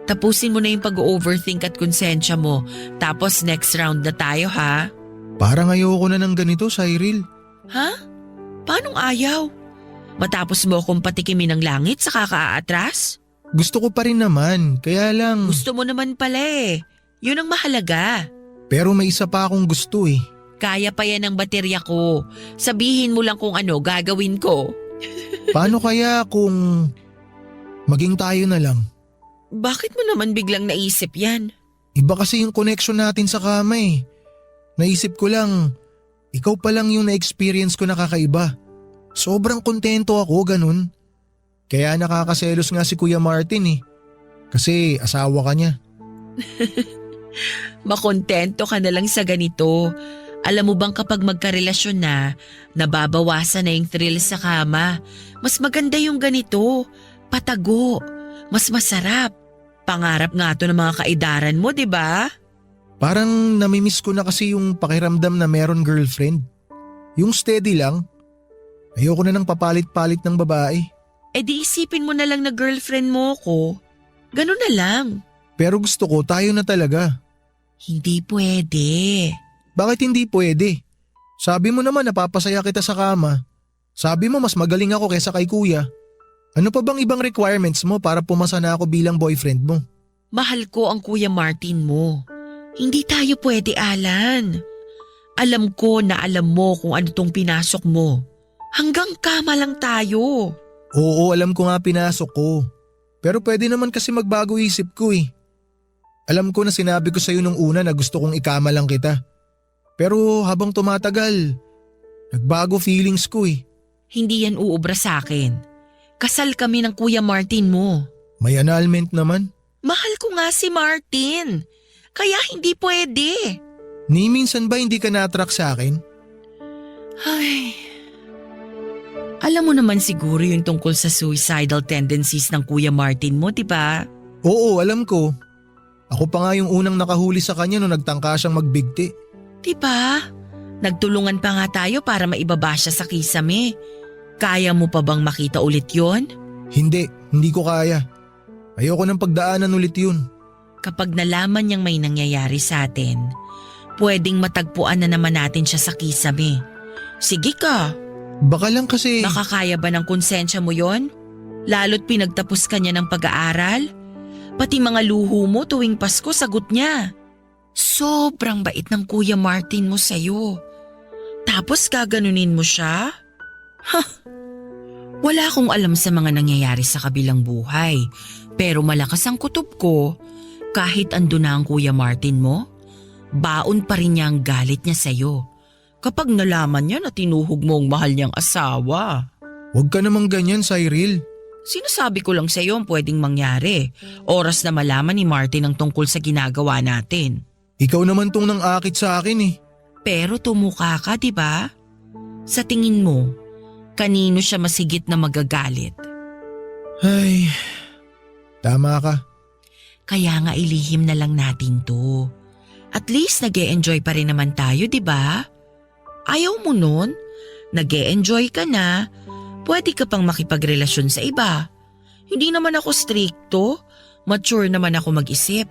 Tapusin mo na yung pag-overthink at konsensya mo. Tapos next round na tayo ha. Parang ayoko na ng ganito, Cyril. Ha? Paanong ayaw? Matapos mo akong patikimin ng langit sa kakaatras? Gusto ko pa rin naman, kaya lang… Gusto mo naman pala eh. Yun ang mahalaga. Pero may isa pa akong gusto eh. Kaya pa yan ang baterya ko. Sabihin mo lang kung ano gagawin ko. Paano kaya kung maging tayo na lang? Bakit mo naman biglang naisip yan? Iba kasi yung connection natin sa kama eh. Naisip ko lang, ikaw pa lang yung na-experience ko na kakaiba. Sobrang kontento ako, ganun. Kaya nakakaselos nga si Kuya Martin eh. Kasi asawa ka niya. Makontento ka na lang sa ganito. Alam mo bang kapag magkarelasyon na, nababawasan na yung thrill sa kama. Mas maganda yung ganito. Patago. Mas masarap. Pangarap nga to ng mga kaedaran mo, di ba? Parang namimiss ko na kasi yung pakiramdam na meron girlfriend. Yung steady lang. Ayoko na ng papalit-palit ng babae. E di isipin mo na lang na girlfriend mo ko. Ganun na lang. Pero gusto ko tayo na talaga. Hindi pwede. Bakit hindi pwede? Sabi mo naman napapasaya kita sa kama. Sabi mo mas magaling ako kaysa kay kuya. Ano pa bang ibang requirements mo para pumasa na ako bilang boyfriend mo? Mahal ko ang Kuya Martin mo. Hindi tayo pwede, Alan. Alam ko na alam mo kung ano tong pinasok mo. Hanggang kama lang tayo. Oo, alam ko nga pinasok ko. Pero pwede naman kasi magbago isip ko eh. Alam ko na sinabi ko sa'yo nung una na gusto kong ikama lang kita. Pero habang tumatagal, nagbago feelings ko eh. Hindi yan uubra sa akin. Kasal kami ng Kuya Martin mo. May annulment naman. Mahal ko nga si Martin. Kaya hindi pwede. Ni minsan ba hindi ka na-attract sa akin? Ay. Alam mo naman siguro yung tungkol sa suicidal tendencies ng Kuya Martin mo, di ba? Oo, alam ko. Ako pa nga yung unang nakahuli sa kanya nung nagtangka siyang magbigti. Di ba? Nagtulungan pa nga tayo para maibaba siya sa kisame. Kaya mo pa bang makita ulit yon? Hindi ko kaya. Ayoko ng pagdaanan ulit yun. Kapag nalaman niyang may nangyayari sa atin, pwedeng matagpuan na naman natin siya sa kisame. Sige ka. Baka lang kasi… Nakakaya ba ng konsensya mo yon? Lalo't pinagtapos ka niya ng pag-aaral? Pati mga luho mo tuwing Pasko sagot niya. Sobrang bait ng Kuya Martin mo sa'yo. Tapos gaganunin mo siya? Wala akong alam sa mga nangyayari sa kabilang buhay. Pero malakas ang kutob ko. Kahit ando na ang Kuya Martin mo, baon pa rin niya ang galit niya sa'yo. Kapag nalaman niya na tinuhog mo ang mahal niyang asawa. Huwag ka namang ganyan, Cyril. Sinasabi ko lang sa'yo ang pwedeng mangyari. Oras na malaman ni Martin ang tungkol sa ginagawa natin. Ikaw naman tong nang akit sa akin eh. Pero tumuka ka, di ba? Sa tingin mo, kanino siya masigit na magagalit? Ay, tama ka. Kaya nga ilihim na lang natin to. At least nag-e-enjoy pa rin naman tayo, di ba? Ayaw mo nun? Nag-e-enjoy ka na, pwede ka pang makipagrelasyon sa iba. Hindi naman ako stricto, mature naman ako mag-isip.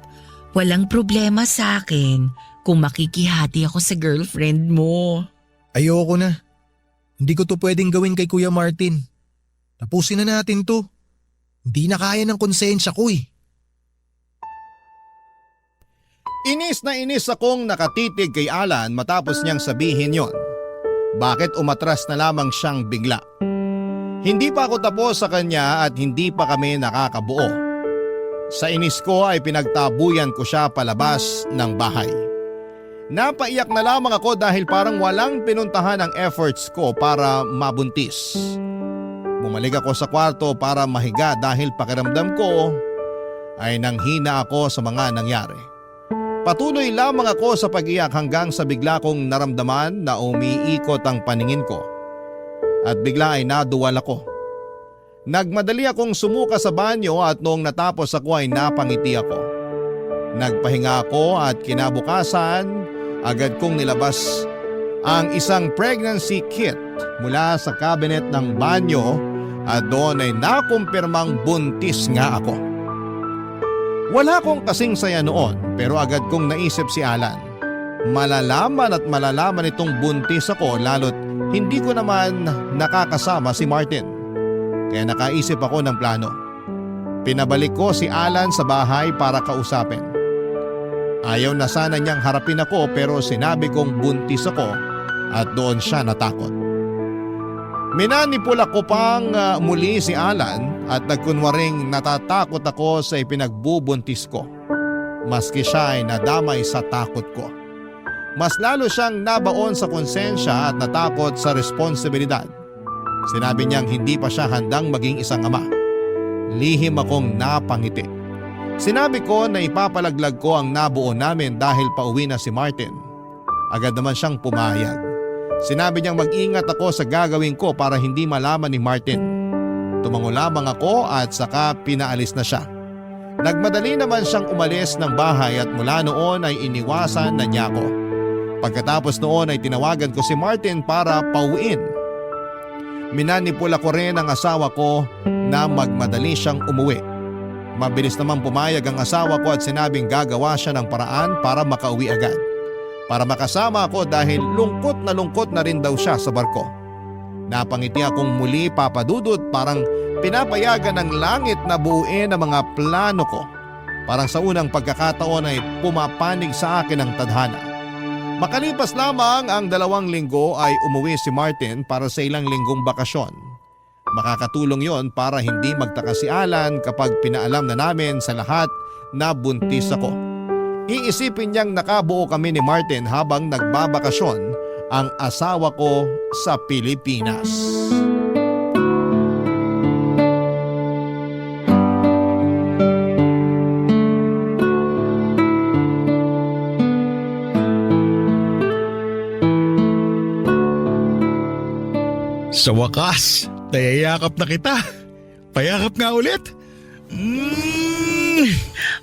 Walang problema sa akin kung makikihati ako sa girlfriend mo. Ayoko na. Hindi ko to pwedeng gawin kay Kuya Martin. Tapusin na natin to. Hindi na kaya ng konsensya ko eh. Inis na inis akong nakatitig kay Alan matapos niyang sabihin yon. Bakit umatras na lamang siyang bigla? Hindi pa ako tapos sa kanya at hindi pa kami nakakabuo. Sa inis ko ay pinagtabuyan ko siya palabas ng bahay. Napaiyak na lamang ako dahil parang walang pinuntahan ang efforts ko para mabuntis. Bumalik ako sa kwarto para mahiga dahil pakiramdam ko ay nanghina ako sa mga nangyari. Patuloy lamang ako sa pag-iyak hanggang sa bigla kong naramdaman na umiikot ang paningin ko. At bigla ay naduwal ako. Nagmadali akong sumuka sa banyo at noong natapos ako ay napangiti ako. Nagpahinga ako at kinabukasan agad kong nilabas ang isang pregnancy kit mula sa cabinet ng banyo at doon ay nakumpirmang buntis nga ako. Wala akong kasing saya noon pero agad kong naisip si Alan. Malalaman at malalaman itong buntis ako lalo't hindi ko naman nakakasama si Martin. Kaya nakaisip ako ng plano. Pinabalik ko si Alan sa bahay para kausapin. Ayaw na sana niyang harapin ako pero sinabi kong buntis ako at doon siya natakot. Minanipula ko pang muli si Alan at nagkunwaring natatakot ako sa ipinagbubuntis ko. Maski siya ay nadamay sa takot ko. Mas lalo siyang nabaon sa konsensya at natakot sa responsibilidad. Sinabi niyang hindi pa siya handang maging isang ama. Lihim akong napangiti. Sinabi ko na ipapalaglag ko ang nabuo namin dahil pauwi na si Martin. Agad naman siyang pumayag. Sinabi niyang mag-ingat ako sa gagawin ko para hindi malaman ni Martin. Tumango lamang ako at saka pinaalis na siya. Nagmadali naman siyang umalis ng bahay at mula noon ay iniwasan na niya ako. Pagkatapos noon ay tinawagan ko si Martin para pauwiin. Minanipula ko rin ang asawa ko na magmadali siyang umuwi. Mabilis naman pumayag ang asawa ko at sinabing gagawa siya ng paraan para makauwi agad. Para makasama ako dahil lungkot na rin daw siya sa barko. Napangiti akong muli, Papa Dudut, parang pinapayagan ng langit na buuin ang mga plano ko. Parang sa unang pagkakataon ay pumapanig sa akin ang tadhana. Makalipas lamang ang 2 linggo ay umuwi si Martin para sa ilang linggong bakasyon. Makakatulong yon para hindi magtaka si Alan kapag pinaalam na namin sa lahat na buntis ako. Iisipin niyang nakabuo kami ni Martin habang nagbabakasyon ang asawa ko sa Pilipinas. Sa wakas, nayayakap na kita. Payakap nga ulit.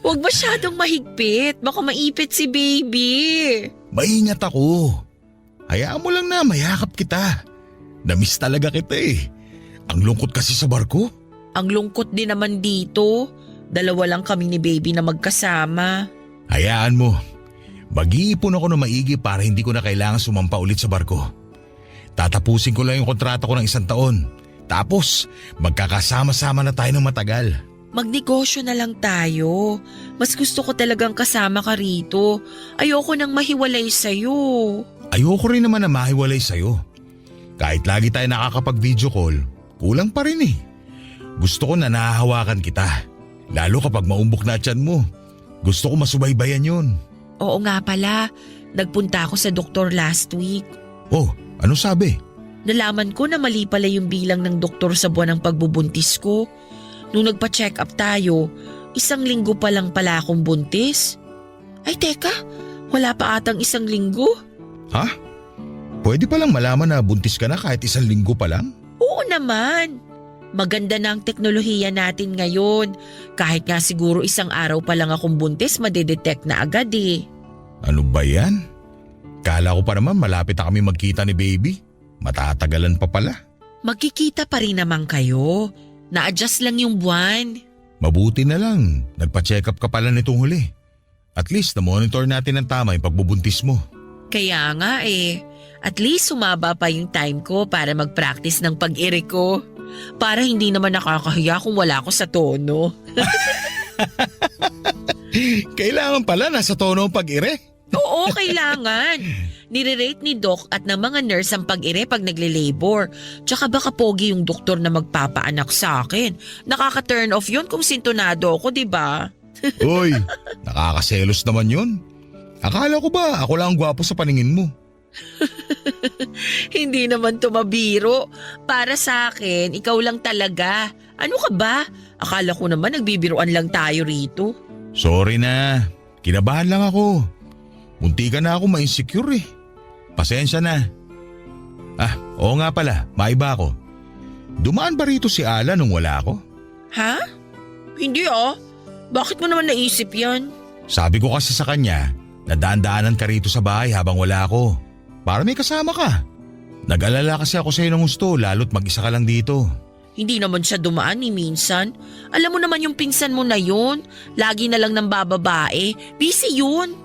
Huwag masyadong mahigpit. Baka maipit si baby. Maingat ako. Hayaan mo lang na mayakap kita. Namiss talaga kita eh. Ang lungkot kasi sa barko. Ang lungkot din naman dito. 2 lang kami ni baby na magkasama. Hayaan mo. Mag-iipon ako ng maigi para hindi ko na kailangan sumampa ulit sa barko. Tatapusin ko lang yung kontrata ko ng 1 taon. Tapos, magkakasama-sama na tayo ng matagal. Magnegosyo na lang tayo. Mas gusto ko talagang kasama ka rito. Ayoko nang mahiwalay sa'yo. Ayoko rin naman na mahiwalay sa'yo. Kahit lagi tayo nakakapag-video call, kulang pa rin eh. Gusto ko na nahahawakan kita. Lalo kapag maumbok na tiyan mo. Gusto ko masubaybayan yun. Oo nga pala. Nagpunta ako sa doktor last week. Oh, ano sabi? Nalaman ko na mali pala yung bilang ng doktor sa buwan ng pagbubuntis ko. Nung nagpa-check up tayo, 1 linggo pa lang pala akong buntis. Ay teka, wala pa atang 1 linggo. Ha? Pwede palang malaman na buntis ka na kahit 1 linggo pa lang? Oo naman. Maganda na ang teknolohiya natin ngayon. Kahit nga siguro 1 araw pa lang akong buntis, madedetect na agad eh. Ano ba yan? Kala ko pa naman malapit na kami magkita ni baby. Matatagalan pa pala. Magkikita pa rin naman kayo. Na-adjust lang yung buwan. Mabuti na lang. Nagpa-check up ka pala nitong huli. At least na-monitor natin ng tama yung pagbubuntis mo. Kaya nga eh. At least sumaba pa yung time ko para mag-practice ng pag-iri ko. Para hindi naman nakakahiya kung wala ako sa tono. Kailangan pala nasa tono ang pag-ire. Oo, kailangan. Nire-rate ni Doc at ng mga nurse ang pag-ire pag nagle-labor. Tsaka baka pogi yung doktor na magpapaanak sa akin. Nakaka-turn off yun kung sintonado ako, di ba? Uy, nakakaselos naman yun. Akala ko ba ako lang ang gwapo sa paningin mo? Hindi naman tumabiro. Para sa akin, ikaw lang talaga. Ano ka ba? Akala ko naman nagbibiruan lang tayo rito. Sorry na, kinabahan lang ako. Munti ka na ako ma-insecure eh. Pasensya na. Oo nga pala, maiba ako. Dumaan ba rito si Alan nung wala ako? Ha? Hindi ah. Bakit mo naman naisip yan? Sabi ko kasi sa kanya, nadaan-daanan ka rito sa bahay habang wala ako. Para may kasama ka. Nag-alala kasi ako sa'yo ng gusto, lalo't mag-isa ka lang dito. Hindi naman siya dumaan ni minsan. Alam mo naman yung pinsan mo na yun. Lagi na lang ng bababae. Busy yun.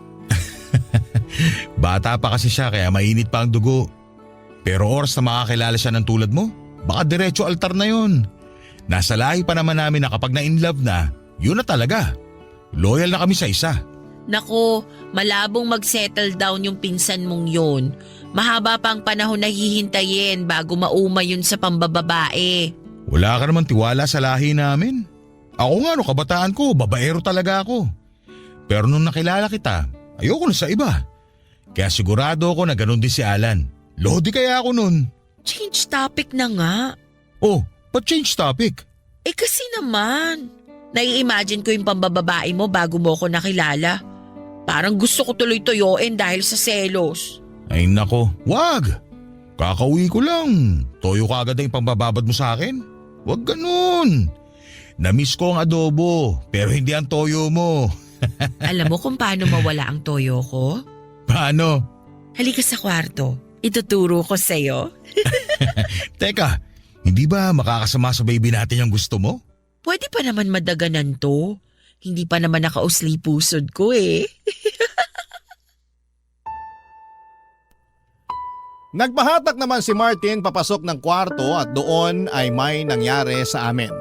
Bata pa kasi siya kaya mainit pa ang dugo. Pero oras na makakilala siya ng tulad mo, baka diretso altar na yun. Nasa lahi pa naman namin na kapag na-inlove na, yun na talaga. Loyal na kami sa isa. Nako, malabong mag-settle down yung pinsan mong yun. Mahaba pa ang panahon na hihintayin bago mauma yun sa pambababae. Wala ka naman tiwala sa lahi namin. Ako nga no, kabataan ko, babaero talaga ako. Pero nung nakilala kita, ayoko na sa iba. Kaya sigurado ako na ganun din si Alan. Lodi kaya ako nun. Change topic na nga. Oh, pa-change topic. Eh kasi naman, nai-imagine ko yung pambababae mo bago mo ako nakilala. Parang gusto ko tuloy toyoin dahil sa selos. Ay nako, wag. Kakauwi ko lang. Toyo ka agad na yung pambababad mo sa akin. Wag ganun. Namiss ko ang adobo, pero hindi ang toyo mo. Alam mo kung paano mawala ang toyo ko? Paano? Halika sa kwarto. Ituturo ko sa'yo. Teka, hindi ba makakasama sa baby natin yung gusto mo? Pwede pa naman madaganan to. Hindi pa naman nakausli pusod ko eh. Nagpahatak naman si Martin papasok ng kwarto at doon ay may nangyari sa amin.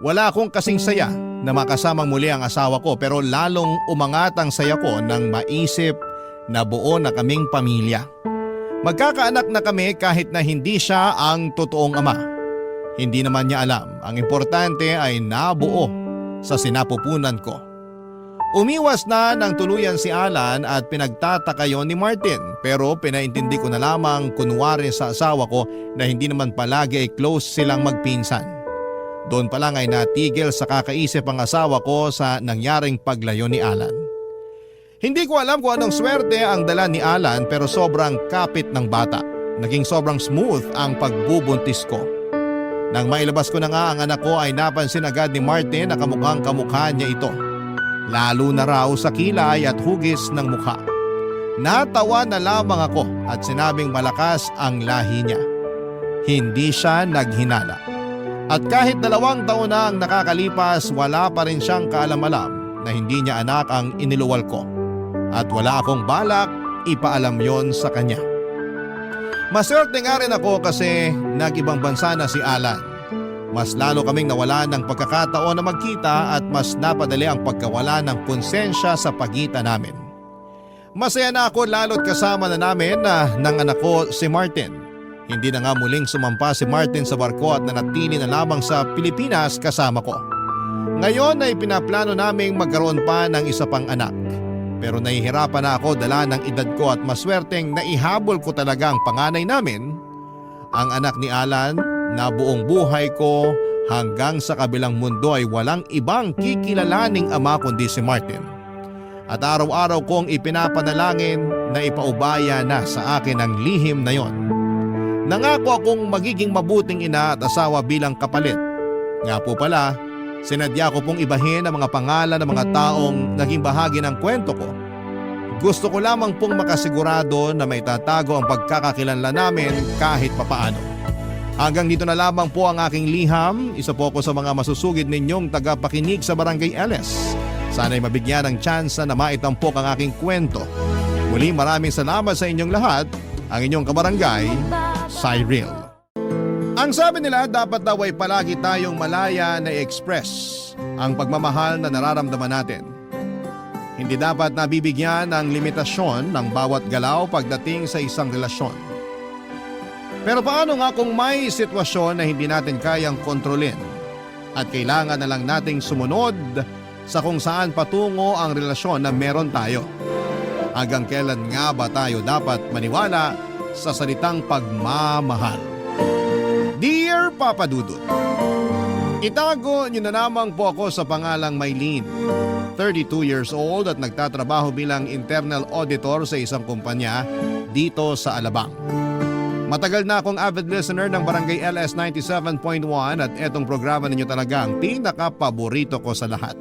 Wala akong kasing saya na makasamang muli ang asawa ko pero lalong umangat ang saya ko nang maisip na buo na kaming pamilya. Magkakaanak na kami kahit na hindi siya ang totoong ama. Hindi naman niya alam. Ang importante ay nabuo sa sinapupunan ko. Umiwas na ng tuluyan si Alan at pinagtataka yon ni Martin pero pinaintindi ko na lamang kunwari sa asawa ko na hindi naman palagi ay close silang magpinsan. Doon pa lang ay natigil sa kakaisip ang asawa ko sa nangyaring paglayo ni Alan. Hindi ko alam kung anong swerte ang dala ni Alan pero sobrang kapit ng bata. Naging sobrang smooth ang pagbubuntis ko. Nang mailabas ko na nga ang anak ko ay napansin agad ni Martin na kamukhang kamukha niya ito. Lalo na raw sa kilay at hugis ng mukha. Natawa na lamang ako at sinabing malakas ang lahi niya. Hindi siya naghinala. At kahit 2 taon na ang nakakalipas, wala pa rin siyang kaalam-alam na hindi niya anak ang iniluwal ko. At wala akong balak ipaalam yon sa kanya. Maswerte nga rin ako kasi nag-ibang bansa na si Alan. Mas lalo kaming nawala ng pagkakataon na magkita at mas napadali ang pagkawala ng konsensya sa pagitan namin. Masaya na ako lalo't kasama na namin ng anak ko si Martin. Hindi na nga muling sumampa si Martin sa barko at nanatili na lamang sa Pilipinas kasama ko. Ngayon ay pinaplano naming magkaroon pa ng isa pang anak. Pero nahihirapan na ako dala ng edad ko at maswerteng naihabol ko talaga ang panganay namin, ang anak ni Alan, na buong buhay ko hanggang sa kabilang mundo ay walang ibang kikilalaning ama kundi si Martin. At araw-araw kong ipinapanalangin na ipaubaya na sa akin ang lihim na yon. Nangako akong magiging mabuting ina at asawa bilang kapalit. Nga po pala, sinadya ko pong ibahin ang mga pangalan ng mga taong naging bahagi ng kwento ko. Gusto ko lamang pong makasigurado na may tatago ang pagkakakilanlan namin kahit papaano. Hanggang dito na lamang po ang aking liham. Isa po ako sa mga masusugid ninyong tagapakinig sa Barangay LS. Sana'y mabigyan ng tsansa na maitampok ang aking kwento. Muli maraming salamat sa inyong lahat. Ang inyong kabarangay, Cyril. Ang sabi nila dapat daw ay palagi tayong malaya na i-express ang pagmamahal na nararamdaman natin. Hindi dapat nabibigyan ng limitasyon ng bawat galaw pagdating sa isang relasyon. Pero paano nga kung may sitwasyon na hindi natin kayang kontrolin at kailangan na lang nating sumunod sa kung saan patungo ang relasyon na meron tayo? Hanggang kailan nga ba tayo dapat maniwala sa salitang pagmamahal? Dear Papa Dudut, itago niyo na lamang po ako sa pangalang Maylene, 32 years old at nagtatrabaho bilang internal auditor sa isang kumpanya dito sa Alabang. Matagal na akong avid listener ng Barangay LS 97.1 at etong programa ninyo talaga ang pinaka-paborito ko sa lahat.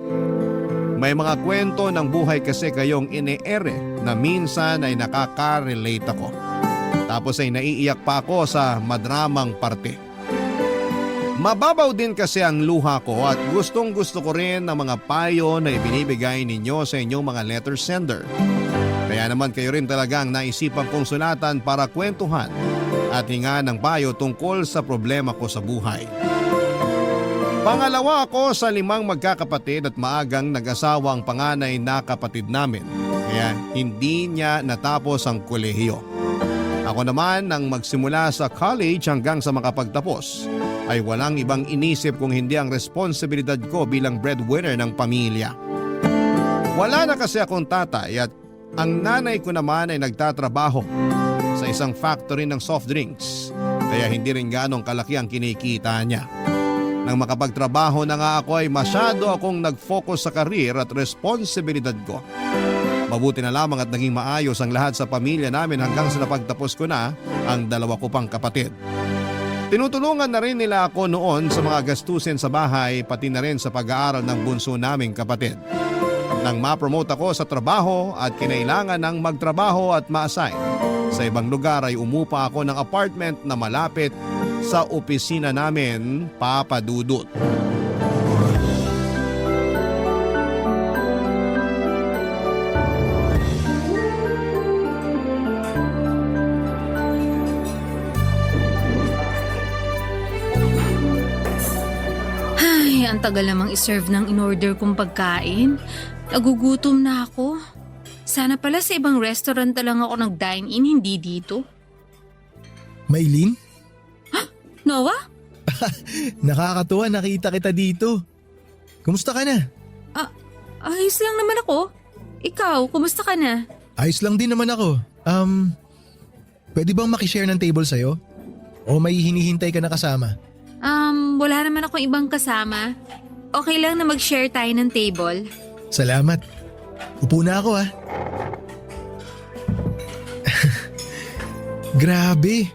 May mga kwento ng buhay kasi kayong ine-ere na minsan ay nakaka-relate ako. Tapos ay naiiyak pa ako sa madramang parte. Mababaw din kasi ang luha ko at gustong gusto ko rin ang mga payo na ibinibigay ninyo sa inyong mga letter sender. Kaya naman kayo rin talaga ang naisipan kong sulatan para kwentuhan at hinga ng payo tungkol sa problema ko sa buhay. Pangalawa ako sa 5 magkakapatid at maagang nag-asawa ang panganay na kapatid namin. Kaya hindi niya natapos ang kolehiyo. Ako naman nang magsimula sa college hanggang sa makapagtapos ay walang ibang inisip kung hindi ang responsibilidad ko bilang breadwinner ng pamilya. Wala na kasi akong tatay at ang nanay ko naman ay nagtatrabaho sa isang factory ng soft drinks kaya hindi rin ganong kalaki ang kinikita niya. Nang makapagtrabaho na nga ako ay masyado akong nag-focus sa career at responsibilidad ko. Mabuti na lamang at naging maayos ang lahat sa pamilya namin hanggang sa napagtapos ko na ang 2 ko pang kapatid. Tinutulungan na rin nila ako noon sa mga gastusin sa bahay pati na rin sa pag-aaral ng bunso naming kapatid. Nang ma-promote ako sa trabaho at kinailangan ng magtrabaho at ma-assign sa ibang lugar ay umupa ako ng apartment na malapit sa opisina namin, Papa Dudut. Ay, ang tagal namang iserve ng in-order kong pagkain. Nagugutom na ako. Sana pala sa ibang restaurant na lang ako nag-dine-in, hindi dito. Maylin? Noah? Nakakatuwa nakita kita dito. Kumusta ka na? Ayos lang naman ako. Ikaw, kumusta ka na? Ayos lang din naman ako. Pwede bang makishare ng table sa'yo? O may hinihintay ka na kasama? Wala naman akong ibang kasama. Okay lang na mag-share tayo ng table. Salamat. Upo na ako Grabe.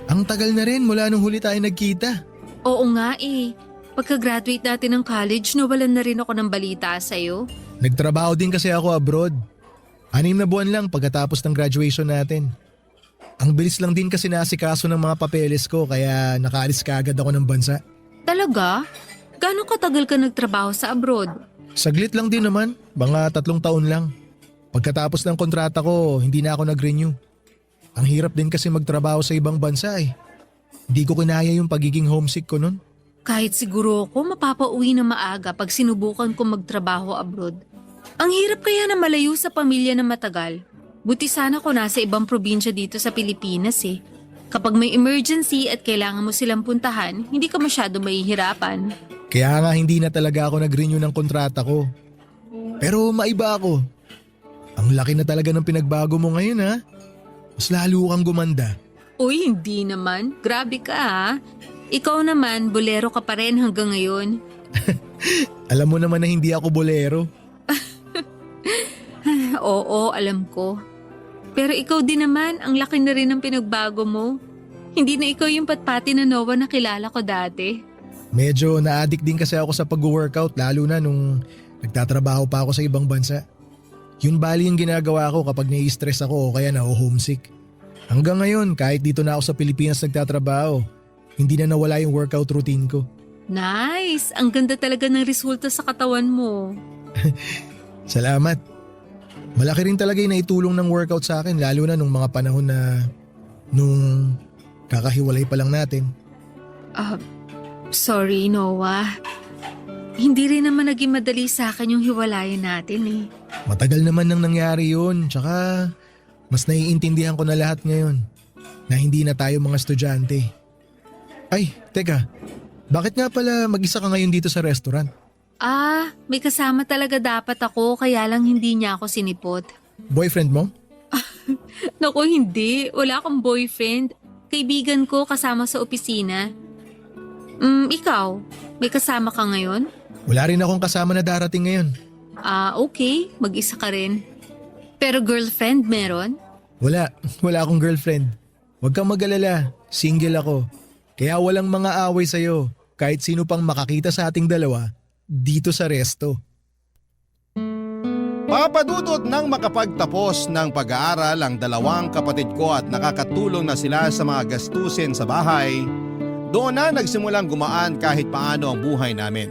Ang tagal na rin mula nung huli tayo nagkita. Oo nga eh. Pagka-graduate natin ng college, nawalan na rin ako ng balita sa'yo. Nagtrabaho din kasi ako abroad. 6 na buwan lang pagkatapos ng graduation natin. Ang bilis lang din kasi naasikaso ng mga papeles ko kaya nakaalis kaagad ako ng bansa. Talaga? Gano'ng katagal ka nagtrabaho sa abroad? Saglit lang din naman, mga 3 taon lang. Pagkatapos ng kontrata ko, hindi na ako nag-renew. Ang hirap din kasi magtrabaho sa ibang bansa eh. Hindi ko kinaya yung pagiging homesick ko nun. Kahit siguro ako mapapauwi na maaga pag sinubukan ko magtrabaho abroad. Ang hirap kaya na malayo sa pamilya na matagal. Buti sana ko nasa ibang probinsya dito sa Pilipinas eh. Kapag may emergency at kailangan mo silang puntahan, hindi ka masyado mahihirapan. Kaya nga hindi na talaga ako nag-renew ng kontrata ko. Pero maiba ako. Ang laki na talaga ng pinagbago mo ngayon ha. Mas lalo kang gumanda. Uy, hindi naman. Grabe ka ha. Ikaw naman, bolero ka pa rin hanggang ngayon. Alam mo naman na hindi ako bolero. Oo, alam ko. Pero ikaw din naman, ang laki na rin ng pinagbago mo. Hindi na ikaw yung patpati na Noah na kilala ko dati. Medyo na-addict din kasi ako sa pag-workout lalo na nung nagtatrabaho pa ako sa ibang bansa. Yun bali yung ginagawa ko kapag nai-stress ako o kaya na-homesick. Hanggang ngayon, kahit dito na ako sa Pilipinas nagtatrabaho, hindi na nawala yung workout routine ko. Nice! Ang ganda talaga ng resulta sa katawan mo. Salamat. Malaki rin talaga yung naitulong ng workout sa akin lalo na nung mga panahon na nung kakahiwalay pa lang natin. Sorry Noah. Hindi rin naman naging madali sa akin yung hiwalayan natin eh. Matagal naman nang nangyari yun, tsaka mas naiintindihan ko na lahat ngayon na hindi na tayo mga estudyante. Ay, teka, bakit nga pala mag-isa ka ngayon dito sa restaurant? May kasama talaga dapat ako kaya lang hindi niya ako sinipot. Boyfriend mo? Naku, hindi. Wala akong boyfriend. Kaibigan ko kasama sa opisina. Ikaw, may kasama ka ngayon? Wala rin akong kasama na darating ngayon. Okay. Mag-isa ka rin. Pero girlfriend meron? Wala akong girlfriend. Huwag kang mag-alala, single ako. Kaya walang mga away sa'yo kahit sino pang makakita sa ating dalawa dito sa resto. Papadudot nang makapagtapos ng pag-aaral ang 2 kapatid ko at nakakatulong na sila sa mga gastusin sa bahay, doon na nagsimulang gumaan kahit paano ang buhay namin.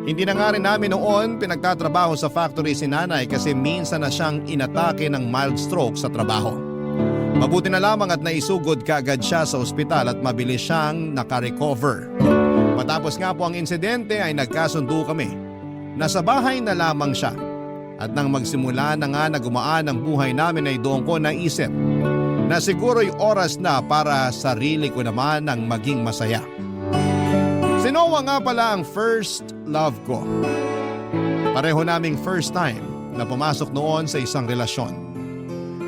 Hindi na nga rin namin noon pinagtatrabaho sa factory si nanay kasi minsan na siyang inatake ng mild stroke sa trabaho. Mabuti na lamang at naisugod kaagad siya sa ospital at mabilis siyang nakarecover. Matapos nga po ang insidente ay nagkasundo kami na sa bahay na lamang siya. At nang magsimula na nga na gumaan ang buhay namin ay doon ko naisip na siguro'y oras na para sarili ko naman ang maging masaya. Si Noah nga pala ang first love ko. Pareho naming first time na pumasok noon sa isang relasyon.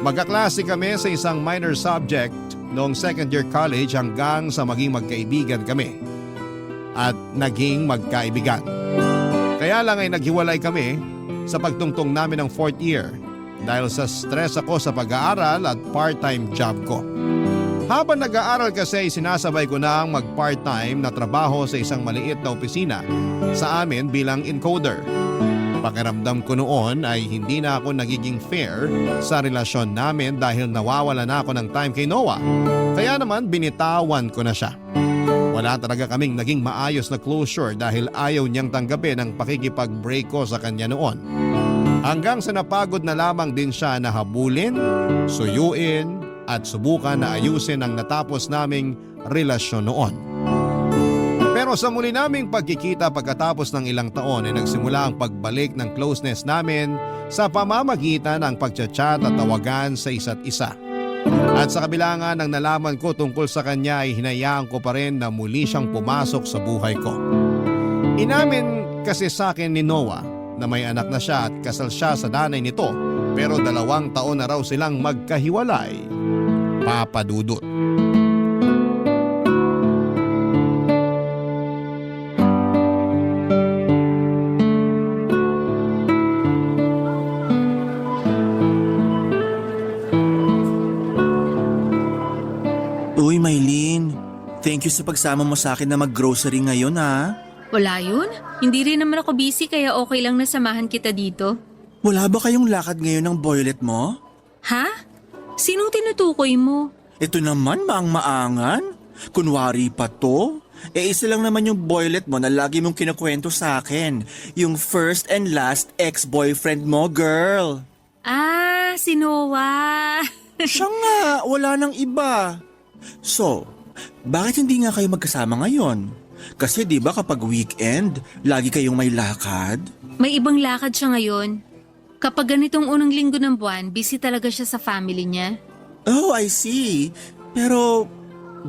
Magkaklase kami sa isang minor subject noong second year college hanggang sa maging magkaibigan kami. At naging magkaibigan. Kaya lang ay naghiwalay kami sa pagtungtong namin ng fourth year dahil sa stress ako sa pag-aaral at part-time job ko. Habang nag-aaral kasi sinasabay ko na ang mag-part-time na trabaho sa isang maliit na opisina sa amin bilang encoder. Pakiramdam ko noon ay hindi na ako nagiging fair sa relasyon namin dahil nawawala na ako ng time kay Noah. Kaya naman binitawan ko na siya. Wala talaga kaming naging maayos na closure dahil ayaw niyang tanggapin ang pakikipag-break ko sa kanya noon. Hanggang sa napagod na lamang din siya na habulin, suyuin at subukan na ayusin ang natapos naming relasyon noon. Pero sa muli naming pagkikita pagkatapos ng ilang taon ay nagsimula ang pagbalik ng closeness namin sa pamamagitan ng pagchat-chat at tawagan sa isa't isa. At sa kabila nga ng nalaman ko tungkol sa kanya ay hinayaan ko pa rin na muli siyang pumasok sa buhay ko. Inamin kasi sa akin ni Noah na may anak na siya at kasal siya sa nanay nito pero 2 taon na raw silang magkahiwalay. Papa Dudut. Uy, Maylin. Thank you sa pagsama mo sa akin na mag-grocery ngayon, ha? Wala yun. Hindi rin naman ako busy kaya okay lang na samahan kita dito. Wala ba kayong lakad ngayon ng boylet mo? Ha? Sinong tinutukoy mo? Ito naman maang-maangan. Kunwari pa to. Isa lang naman yung boylet mo na lagi mong kinakwento sa akin. Yung first and last ex-boyfriend mo, girl. Ah, si Noah. Siya nga, wala nang iba. So, bakit hindi nga kayo magkasama ngayon? Kasi di ba kapag weekend, lagi kayong may lakad? May ibang lakad siya ngayon. Kapag ganitong unang linggo ng buwan, busy talaga siya sa family niya. Oh, I see. Pero,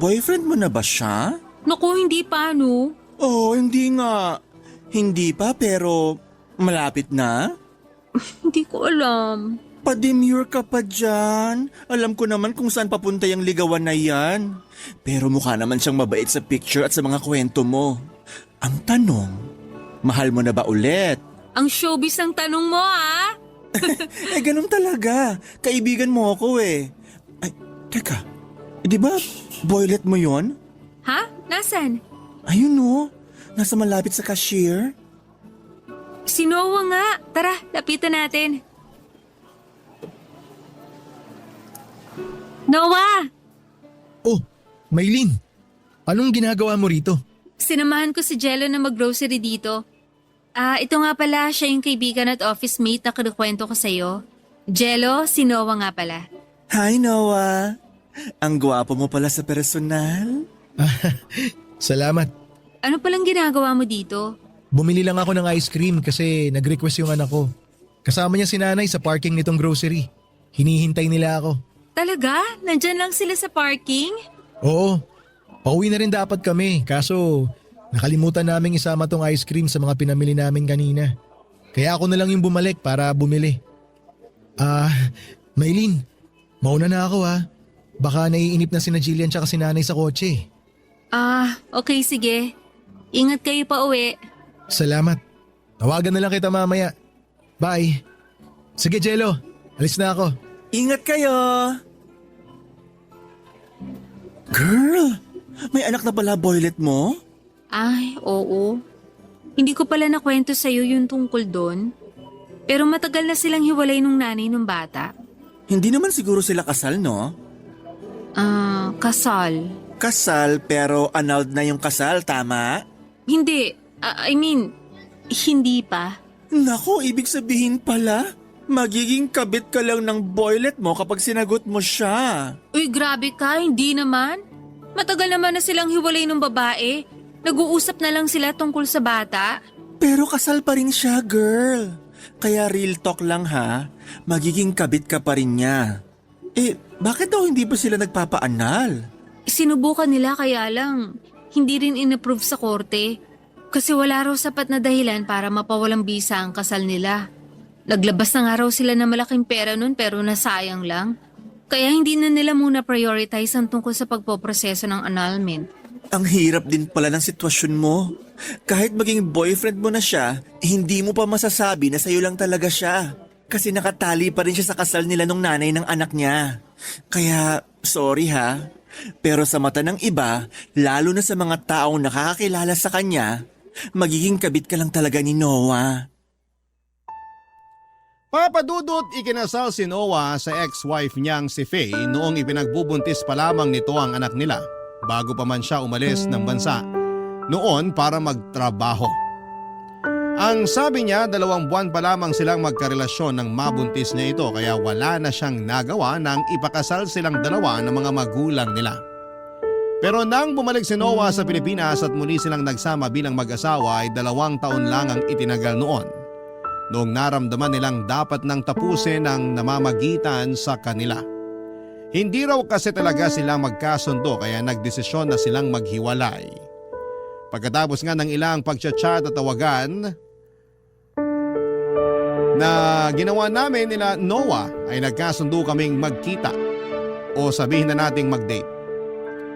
boyfriend mo na ba siya? Naku, hindi pa, no? Oh, hindi nga. Hindi pa pero malapit na? Hindi ko alam. Pa-demure ka pa dyan. Alam ko naman kung saan papunta yung ligawan na yan. Pero mukha naman siyang mabait sa picture at sa mga kwento mo. Ang tanong, mahal mo na ba ulit? Ang showbiz ang tanong mo, ah? Ganun talaga. Kaibigan mo ako eh. Ay, teka. Di ba boylet mo yon? Ha? Nasaan? Ayun no. Nasa malapit sa cashier. Si Noah nga. Tara, lapitan natin. Noah! Oh, Maylin. Anong ginagawa mo rito? Sinamahan ko si Jello na mag-grocery dito. Ito nga pala, siya yung kaibigan at office mate na kinukwento ko sa'yo. Jello, si Noah nga pala. Hi Noah. Ang gwapo mo pala sa personal. Salamat. Ano palang ginagawa mo dito? Bumili lang ako ng ice cream kasi nag-request yung anak ko. Kasama niya si nanay sa parking nitong grocery. Hinihintay nila ako. Talaga? Nandyan lang sila sa parking? Oo. Pauwi na rin dapat kami kaso nakalimutan naming isama tong ice cream sa mga pinamili namin kanina. Kaya ako na lang yung bumalik para bumili. Maylin, mauna na ako ha. Baka naiinip na sina Jillian tsaka si nanay sa kotse. Okay sige. Ingat kayo pa uwi. Salamat. Tawagan na lang kita mamaya. Bye. Sige Jello, alis na ako. Ingat kayo! Girl, may anak na pala boylet mo? Ay, oo. Hindi ko pala nakwento sa'yo yung tungkol doon. Pero matagal na silang hiwalay nung nanay nung bata. Hindi naman siguro sila kasal, no? Kasal. Kasal pero annulled na yung kasal, tama? Hindi. Hindi pa. Nako, ibig sabihin pala, magiging kabit ka lang ng boylet mo kapag sinagot mo siya. Uy, grabe ka, hindi naman. Matagal naman na silang hiwalay ng babae. Nag-uusap na lang sila tungkol sa bata. Pero kasal pa rin siya, girl. Kaya real talk lang ha, magiging kabit ka pa rin niya. Bakit daw hindi ba sila nagpapaanal? Sinubukan nila kaya lang, hindi rin inapprove sa korte. Kasi wala raw sapat na dahilan para mapawalang bisa ang kasal nila. Naglabas na nga raw sila ng malaking pera nun pero nasayang lang. Kaya hindi na nila muna prioritize ang tungkol sa pagpoproseso ng annulment. Ang hirap din pala ng sitwasyon mo. Kahit maging boyfriend mo na siya, hindi mo pa masasabi na sa'yo lang talaga siya. Kasi nakatali pa rin siya sa kasal nila nung nanay ng anak niya. Kaya, sorry ha. Pero sa mata ng iba, lalo na sa mga taong nakakakilala sa kanya, magiging kabit ka lang talaga ni Noah. Papadudot, ikinasal si Noah sa ex-wife niyang si Faye noong ipinagbubuntis pa lamang nito ang anak nila bago pa man siya umalis ng bansa noon para magtrabaho. Ang sabi niya, 2 buwan pa lamang silang magkarelasyon nang mabuntis niya ito kaya wala na siyang nagawa nang ipakasal silang dalawa ng mga magulang nila. Pero nang bumalik si Noah sa Pilipinas at muli silang nagsama bilang mag-asawa ay 2 taon lang ang itinagal noon. Noong naramdaman nilang dapat nang tapusin ang namamagitan sa kanila. Hindi raw kasi talaga silang magkasundo kaya nagdesisyon na silang maghiwalay. Pagkatapos nga ng ilang pagchat-chat at tawagan na ginawa namin nila Noah ay nagkasundo kaming magkita o sabihin na nating mag-date.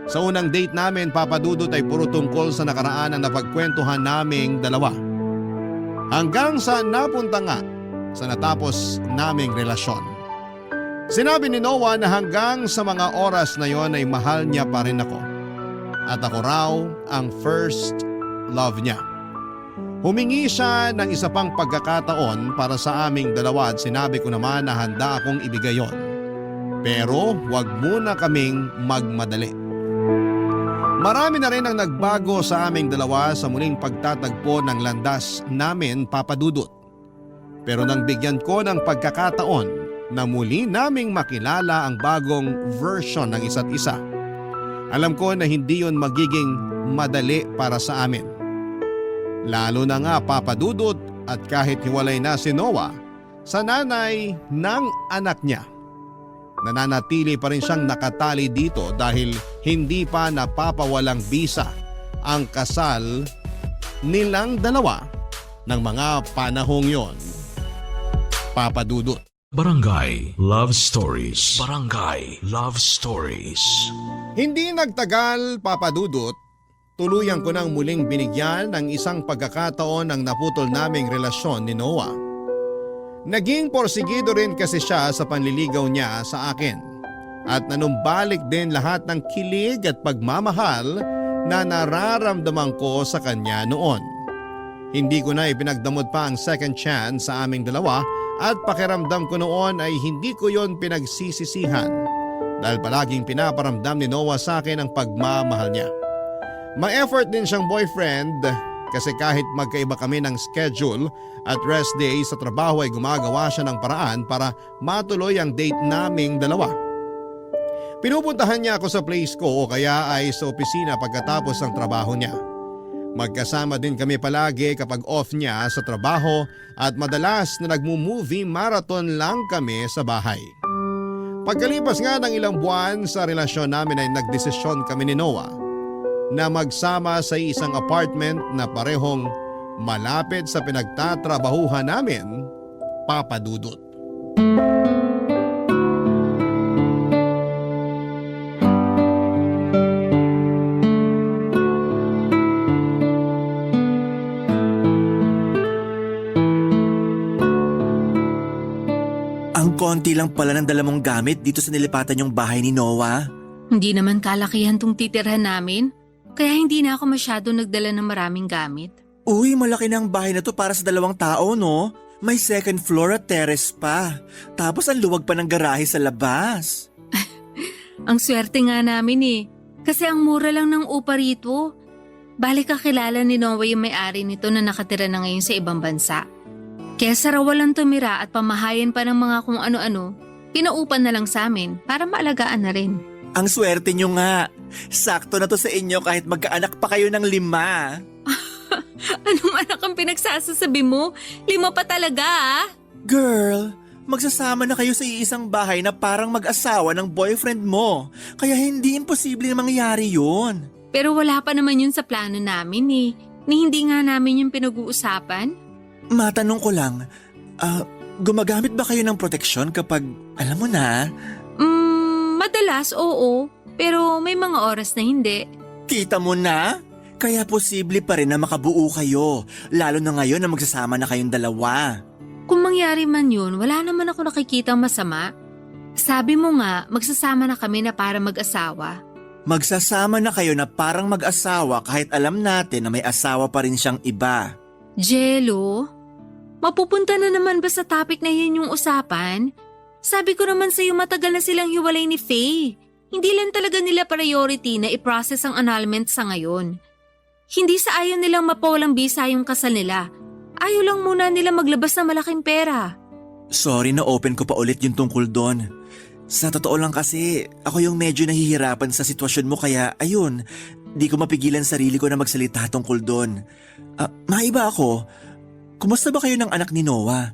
Sa unang date namin, Papadudot, ay puro tungkol sa nakaraan na napagkwentuhan naming dalawa. Hanggang sa napunta nga sa natapos naming relasyon. Sinabi ni Noah na hanggang sa mga oras na yon ay mahal niya pa rin ako. At ako raw ang first love niya. Humingi siya ng isa pang pagkakataon para sa aming dalawa at sinabi ko naman na handa akong ibigay yon. Pero wag muna kaming magmadali. Marami na rin ang nagbago sa aming dalawa sa muling pagtatagpo ng landas namin, Papadudot. Pero nang bigyan ko ng pagkakataon na muli naming makilala ang bagong version ng isa't isa, alam ko na hindi yon magiging madali para sa amin. Lalo na nga, Papadudot, at kahit hiwalay na si Noah sa nanay ng anak niya, nananatili pa rin siyang nakatali dito dahil hindi pa napapawalang bisa ang kasal nilang dalawa ng mga panahong yon. Papadudot. Barangay Love Stories. Barangay Love Stories. Hindi nagtagal, Papadudot, tuluyan ko nang muling binigyan ng isang pagkakataon ang naputol naming relasyon ni Noah. Naging porsigido rin kasi siya sa panliligaw niya sa akin at nanumbalik din lahat ng kilig at pagmamahal na nararamdaman ko sa kanya noon. Hindi ko na ipinagdamot pa ang second chance sa aming dalawa at pakiramdam ko noon ay hindi ko yon pinagsisisihan dahil palaging pinaparamdam ni Noah sa akin ang pagmamahal niya. Ma-effort din siyang boyfriend kasi kahit magkaiba kami ng schedule at rest day sa trabaho ay gumagawa siya ng paraan para matuloy ang date naming dalawa. Pinupuntahan niya ako sa place ko o kaya ay sa opisina pagkatapos ng trabaho niya. Magkasama din kami palagi kapag off niya sa trabaho at madalas na nagmo-movie marathon lang kami sa bahay. Pagkalipas nga ng ilang buwan sa relasyon namin ay nagdesisyon kami ni Noah na magsama sa isang apartment na parehong malapit sa pinagtatrabahuhan namin, Papadudot. Ang konti lang pala ng dala mong gamit dito sa nilipatan yung bahay ni Noah. Hindi naman kalakihan tong titirhan namin, kaya hindi na ako masyado nagdala ng maraming gamit. Uy, malaki na ang bahay na to para sa 2 tao, no? May second floor at terrace pa. Tapos ang luwag pa ng garahe sa labas. Ang swerte nga namin eh, kasi ang mura lang ng upa rito. Balik kakilala ni Noah yung may-ari nito na nakatira na ngayon sa ibang bansa. Kaya sa rawalan tumira at pamahayan pa ng mga kung ano-ano, pinaupan na lang sa amin para maalagaan na rin. Ang swerte nyo nga. Sakto na to sa inyo kahit magkaanak pa kayo ng 5. Anong anak ang pinagsasasabi mo? 5 pa talaga ah. Girl, magsasama na kayo sa iisang bahay na parang mag-asawa ng boyfriend mo. Kaya hindi imposible na mangyari yun. Pero wala pa naman yun sa plano namin eh. Ni hindi nga namin yung pinag-uusapan. Matanong ko lang, gumagamit ba kayo ng proteksyon kapag, alam mo na, Madalas oo. Pero may mga oras na hindi. kita mo na? Kaya posible pa rin na makabuo kayo, lalo na ngayon na magsasama na kayong dalawa. Kung mangyari man yun, wala naman ako nakikitang masama. Sabi mo nga, magsasama na kami na para mag-asawa. Magsasama na kayo na parang mag-asawa kahit alam natin na may asawa pa rin siyang iba. Jello? Mapupunta na naman ba sa topic na yan yung usapan? Sabi ko naman sa'yo matagal na silang hiwalay ni Faye. Hindi lang talaga nila priority na i-process ang annulment sa ngayon. Hindi sa ayaw nilang mapawalang bisa yung kasal nila. Ayaw lang muna nila maglabas ng malaking pera. Sorry na open ko pa ulit yung tungkol doon. Sa totoo lang kasi, ako yung medyo nahihirapan sa sitwasyon mo kaya ayun, di ko mapigilan sarili ko na magsalita tungkol doon. Maiba ako, kumusta ba kayo ng anak ni Noah?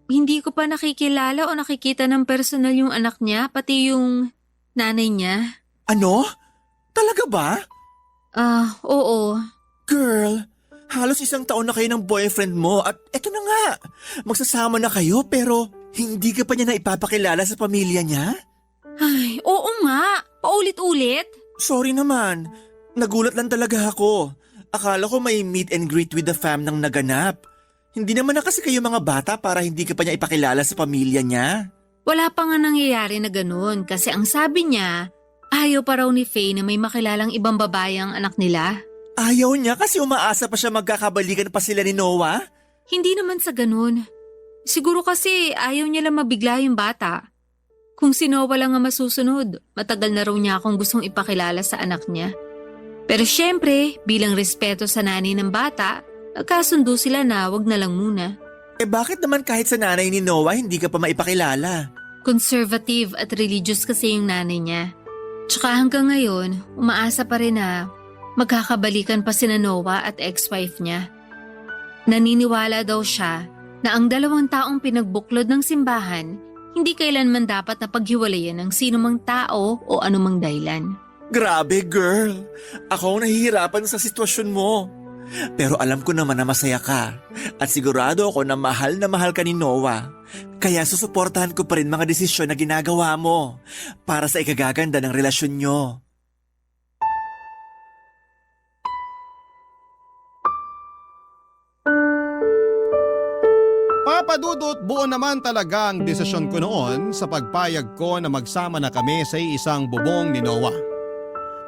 Hindi ko pa nakikilala o nakikita ng personal yung anak niya, pati yung nanay niya. Ano? Talaga ba? Oo. Girl, halos 1 taon na kayo ng boyfriend mo at eto na nga, magsasama na kayo pero hindi ka pa niya naipapakilala sa pamilya niya? Ay, oo nga. Paulit-ulit. Sorry naman, nagulat lang talaga ako. Akala ko may meet and greet with the fam nang naganap. Hindi naman na kasi kayo mga bata para hindi ka pa niya ipakilala sa pamilya niya. Wala pa nga nangyayari na ganun kasi ang sabi niya, ayaw pa raw ni Faye na may makilalang ibang babae ang anak nila. Ayaw niya kasi umaasa pa siya magkakabalikan pa sila ni Noah? Hindi naman sa ganun. Siguro kasi ayaw niya lang mabigla yung bata. Kung si Noah lang ang masusunod, matagal na raw niya akong gustong ipakilala sa anak niya. Pero syempre, bilang respeto sa nanay ng bata, nagkasundo sila na wag na lang muna. Bakit naman kahit sa nanay ni Noah hindi ka pa maipakilala? Conservative at religious kasi yung nanay niya. Tsaka hanggang ngayon, umaasa pa rin na magkakabalikan pa sina Noah at ex-wife niya. Naniniwala daw siya na ang 2 taong pinagbuklod ng simbahan hindi kailanman dapat na paghiwalayan ng sinumang tao o anumang dahilan. Grabe girl, ako ang nahihirapan sa sitwasyon mo. Pero alam ko naman na masaya ka at sigurado ako na mahal ka ni Noah. Kaya susuportahan ko pa rin mga desisyon na ginagawa mo para sa ikagaganda ng relasyon nyo. Papadudot, buo naman talaga ang desisyon ko noon sa pagpayag ko na magsama na kami sa isang bubong ni Noah.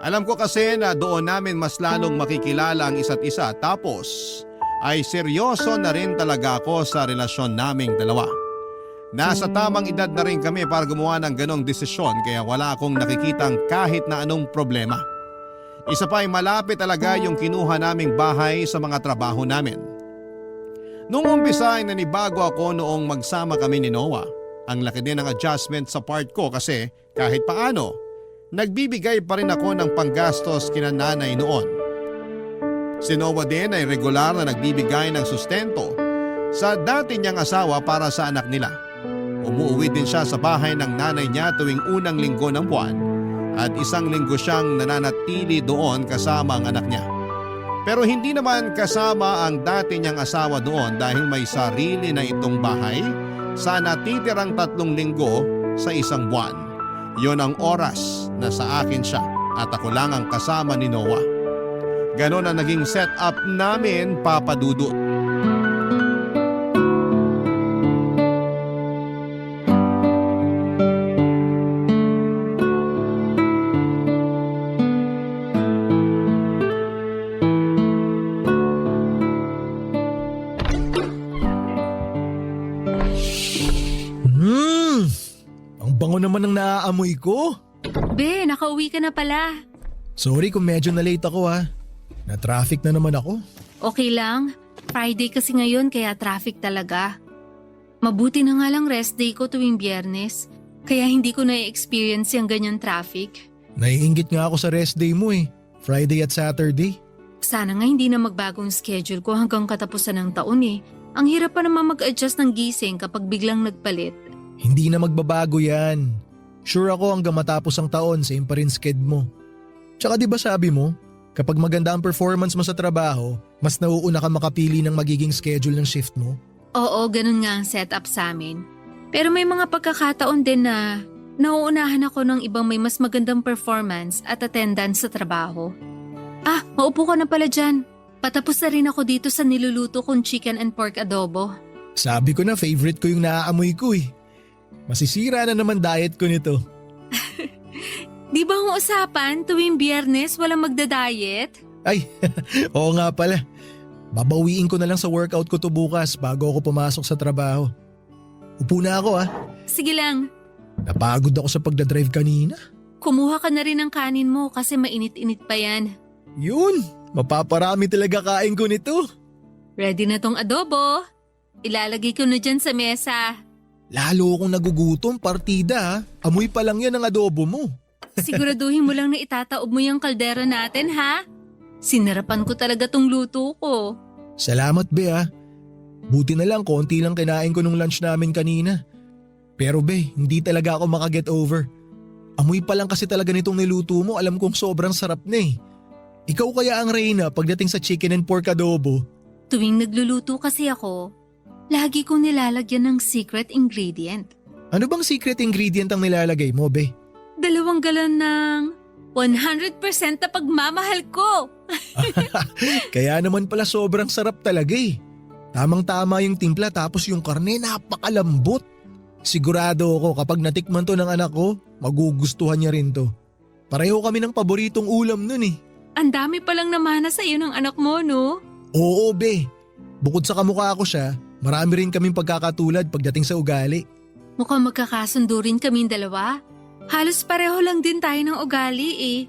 Alam ko kasi na doon namin mas lalong makikilala ang isa't isa tapos ay seryoso na rin talaga ako sa relasyon naming dalawa. Nasa tamang edad na rin kami para gumawa ng ganong desisyon kaya wala akong nakikitang kahit na anong problema. Isa pa ay malapit talaga yung kinuha naming bahay sa mga trabaho namin. Noong umpisa ay nanibago ako noong magsama kami ni Noah. Ang laki din ng adjustment sa part ko kasi kahit paano, nagbibigay pa rin ako ng panggastos kina nanay noon. Si Noah din ay regular na nagbibigay ng sustento sa dati niyang asawa para sa anak nila. Umuwi din siya sa bahay ng nanay niya tuwing unang linggo ng buwan at 1 linggo siyang nananatili doon kasama ang anak niya. Pero hindi naman kasama ang dati niyang asawa doon dahil may sarili na itong bahay sa natitirang 3 linggo sa 1 buwan. Yon ang oras na sa akin siya at ako lang ang kasama ni Noah. Ganon ang naging setup namin, Papa Dudut. Ang bango naman ng naaamoy ko. Be, nakauwi ka na pala. Sorry kung medyo na-late ako ha. Na-traffic na naman ako. Okay lang. Friday kasi ngayon kaya traffic talaga. Mabuti na nga lang rest day ko tuwing Biyernes. Kaya hindi ko na-experience yung ganyan traffic. Naiinggit nga ako sa rest day mo eh. Friday at Saturday. Sana nga hindi na magbagong schedule ko hanggang katapusan ng taon eh. Ang hirap pa naman mag-adjust ng gising kapag biglang nagpalit. Hindi na magbabago yan. Sure ako hanggang matapos ang taon, same pa rin sked mo. Tsaka di ba sabi mo, kapag maganda ang performance mo sa trabaho, mas nauuna ka makapili ng magiging schedule ng shift mo? Oo, ganun nga ang setup sa amin. Pero may mga pagkakataon din na nauunahan ako ng ibang may mas magandang performance at attendance sa trabaho. Ah, maupo ka na pala dyan. Patapos na rin ako dito sa niluluto kong chicken and pork adobo. Sabi ko na favorite ko yung naaamoy ko eh. Masisira na naman diet ko nito. Di ba ang usapan tuwing Biyernes walang magda-diet? Ay, oo nga pala. Babawiin ko na lang sa workout ko to bukas bago ako pumasok sa trabaho. Upo na ako ah. Sige lang, Napagod ako sa pagdadrive kanina. kumuha ka na rin ng kanin mo kasi mainit-init pa yan. Yun, mapaparami talaga kain ko nito. Ready na tong adobo. Ilalagay ko na dyan sa mesa. Lalo akong nagugutom, partida ha. Amoy pa lang yan ang adobo mo. Siguraduhin mo lang na itataob mo yung kaldero natin ha. Sinarapan ko talaga tong luto ko. Salamat be ha. Buti na lang konti lang kinain ko nung lunch namin kanina. Pero be, hindi talaga ako makaget over. Amoy pa lang kasi talaga nitong niluto mo, alam kong sobrang sarap na eh. Ikaw kaya ang reyna pagdating sa chicken and pork adobo? Tuwing nagluluto kasi ako, lagi kong nilalagyan ng secret ingredient. Ano bang secret ingredient ang nilalagay mo be? 2 galon ng 100% na pagmamahal ko. Kaya naman pala sobrang sarap talaga eh. Tamang-tama yung timpla tapos yung karne napakalambot. Sigurado ako kapag natikman to ng anak ko, magugustuhan niya rin to. Pareho kami ng paboritong ulam nun eh. Ang dami palang namana sa iyo ng anak mo, no? Oo be, bukod sa kamukha ko siya, marami rin kaming pagkakatulad pagdating sa ugali. Mukhang magkakasundo rin kaming dalawa. Halos pareho lang din tayo ng ugali eh.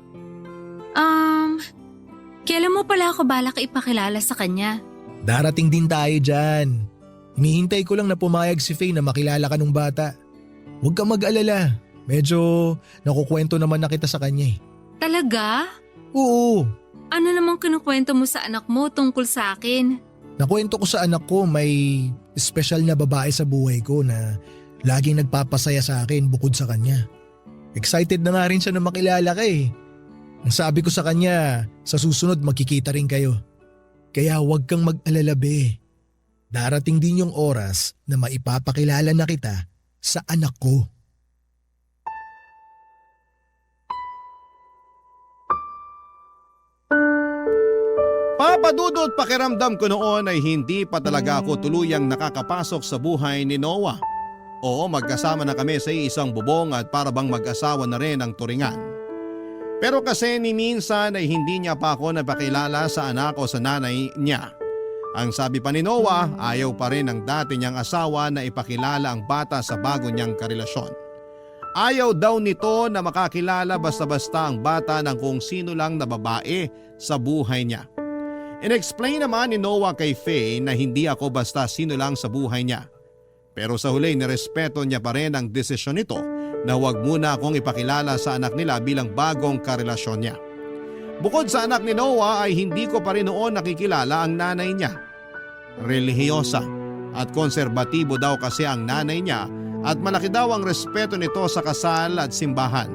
Kailan mo pala ako balak ipakilala sa kanya? Darating din tayo dyan. Hinihintay ko lang na pumayag si Faye na makilala ka nung bata. Huwag kang mag-alala, medyo nakukwento naman na kita sa kanya eh. Talaga? Oo, Ano namang kinukwento mo sa anak mo tungkol sa akin? nakwento ko sa anak ko may special na babae sa buhay ko na laging nagpapasaya sa akin bukod sa kanya. Excited na nga rin siya na makilala ka eh. Ang sabi ko sa kanya, sa susunod magkikita rin kayo. Kaya huwag kang mag-alala be. Darating din yung oras na maipapakilala na kita sa anak ko. Papadudot pakiramdam ko noon ay hindi pa talaga ako tuluyang nakakapasok sa buhay ni Noah. Oo, magkasama na kami sa isang bubong at para bang mag-asawa na rin ang turingan. Pero kasi ni minsan ay hindi niya pa ako napakilala sa anak o sa nanay niya. Ang sabi pa ni Noah, ayaw pa rin ng dati niyang asawa na ipakilala ang bata sa bago niyang karelasyon. Ayaw daw nito na makakilala basta-basta ang bata ng kung sino lang na babae sa buhay niya. In-explain naman ni Noah kay Faye na hindi ako basta sino lang sa buhay niya. Pero sa huli nirespeto niya pa rin ang desisyon nito na huwag muna akong ipakilala sa anak nila bilang bagong karelasyon niya. Bukod sa anak ni Noah ay hindi ko pa rin noon nakikilala ang nanay niya. Relihiyosa at konserbatibo daw kasi ang nanay niya at malaki daw ang respeto nito sa kasal at simbahan.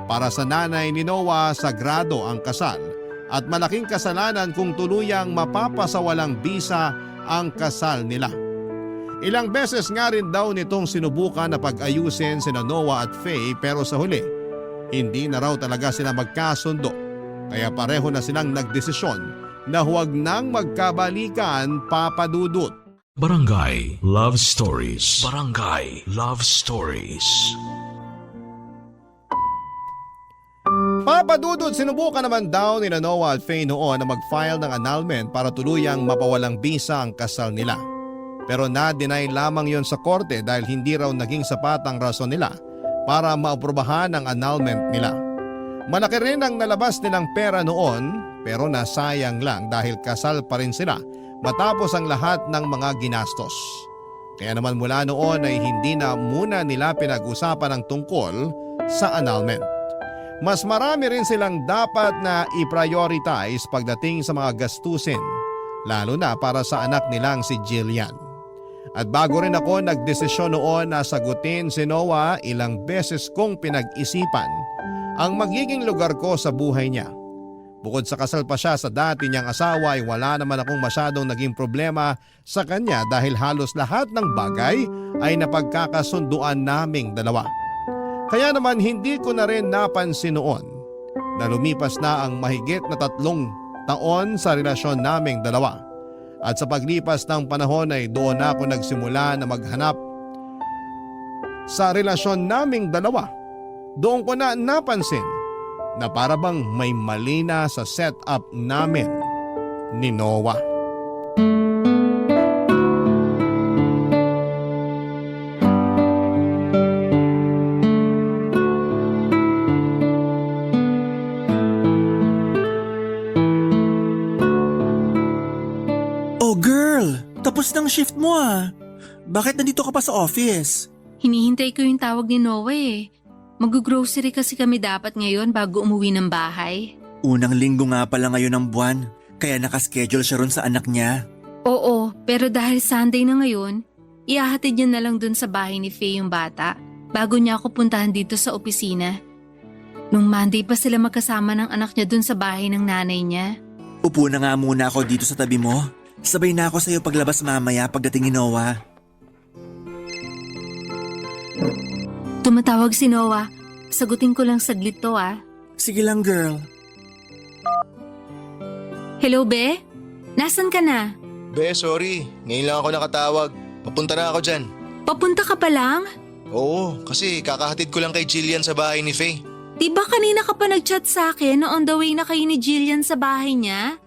Para sa nanay ni Noah, sagrado ang kasal at malaking kasalanan kung tuluyang mapapasawalang bisa ang kasal nila. Ilang beses nga rin daw nitong sinubukan na pag-ayusin sina Noah at Faye pero sa huli, hindi na raw talaga sila magkasundo. Kaya pareho na silang nagdesisyon na huwag nang magkabalikan, papadudot. Barangay Love Stories. Barangay Love Stories. Papadudot, sinubukan naman daw ni Noah at Faye noon na mag-file ng annulment para tuluyang mapawalang bisa ang kasal nila. Pero na-deny lamang yon sa korte dahil hindi raw naging sapat ang rason nila para maaprubahan ang annulment nila. Malaki rin ang nalabas nilang pera noon pero nasayang lang dahil kasal pa rin sila matapos ang lahat ng mga ginastos. Kaya naman mula noon ay hindi na muna nila pinag-usapan ang tungkol sa annulment. mas marami rin silang dapat na i-prioritize pagdating sa mga gastusin, lalo na para sa anak nilang si Jillian. At bago rin ako nagdesisyon noon na sagutin si Noah, ilang beses kong pinag-isipan ang magiging lugar ko sa buhay niya. Bukod sa kasal pa siya sa dati niyang asawa ay wala naman akong masyadong naging problema sa kanya dahil halos lahat ng bagay ay napagkakasunduan naming dalawa. Kaya naman hindi ko na rin napansin noon na lumipas na ang mahigit na 3 taon sa relasyon naming dalawa. At sa paglipas ng panahon ay doon na ako nagsimula na maghanap sa relasyon naming dalawa. Doon ko na napansin na para bang may mali na sa setup namin ni Noah. Oh girl, tapos ng shift mo ah. Bakit nandito ka pa sa office? Hinihintay ko yung tawag ni Noah eh. Mag-grocery kasi kami dapat ngayon bago umuwi ng bahay. Unang linggo nga pala ngayon ng buwan, kaya nakaschedule siya ron sa anak niya. Oo, pero dahil Sunday na ngayon, ihahatid niya na lang dun sa bahay ni Faye yung bata bago niya ako puntahan dito sa opisina. Nung Monday pa sila magkasama ng anak niya dun sa bahay ng nanay niya. Upo na nga muna ako dito sa tabi mo. Sabay na ako sa'yo paglabas mamaya pagdating ni Noah. Tumatawag si Noah. Sagutin ko lang saglit to ah. Sige lang girl. Hello, Be? Nasaan ka na? Be, sorry. Ngayon lang ako nakatawag. Papunta na ako dyan. Papunta ka pa lang? Oo, kasi kakahatid ko lang kay Jillian sa bahay ni Faye. Di ba kanina ka pa nag-chat sa akin na on the way na kayo ni Jillian sa bahay niya?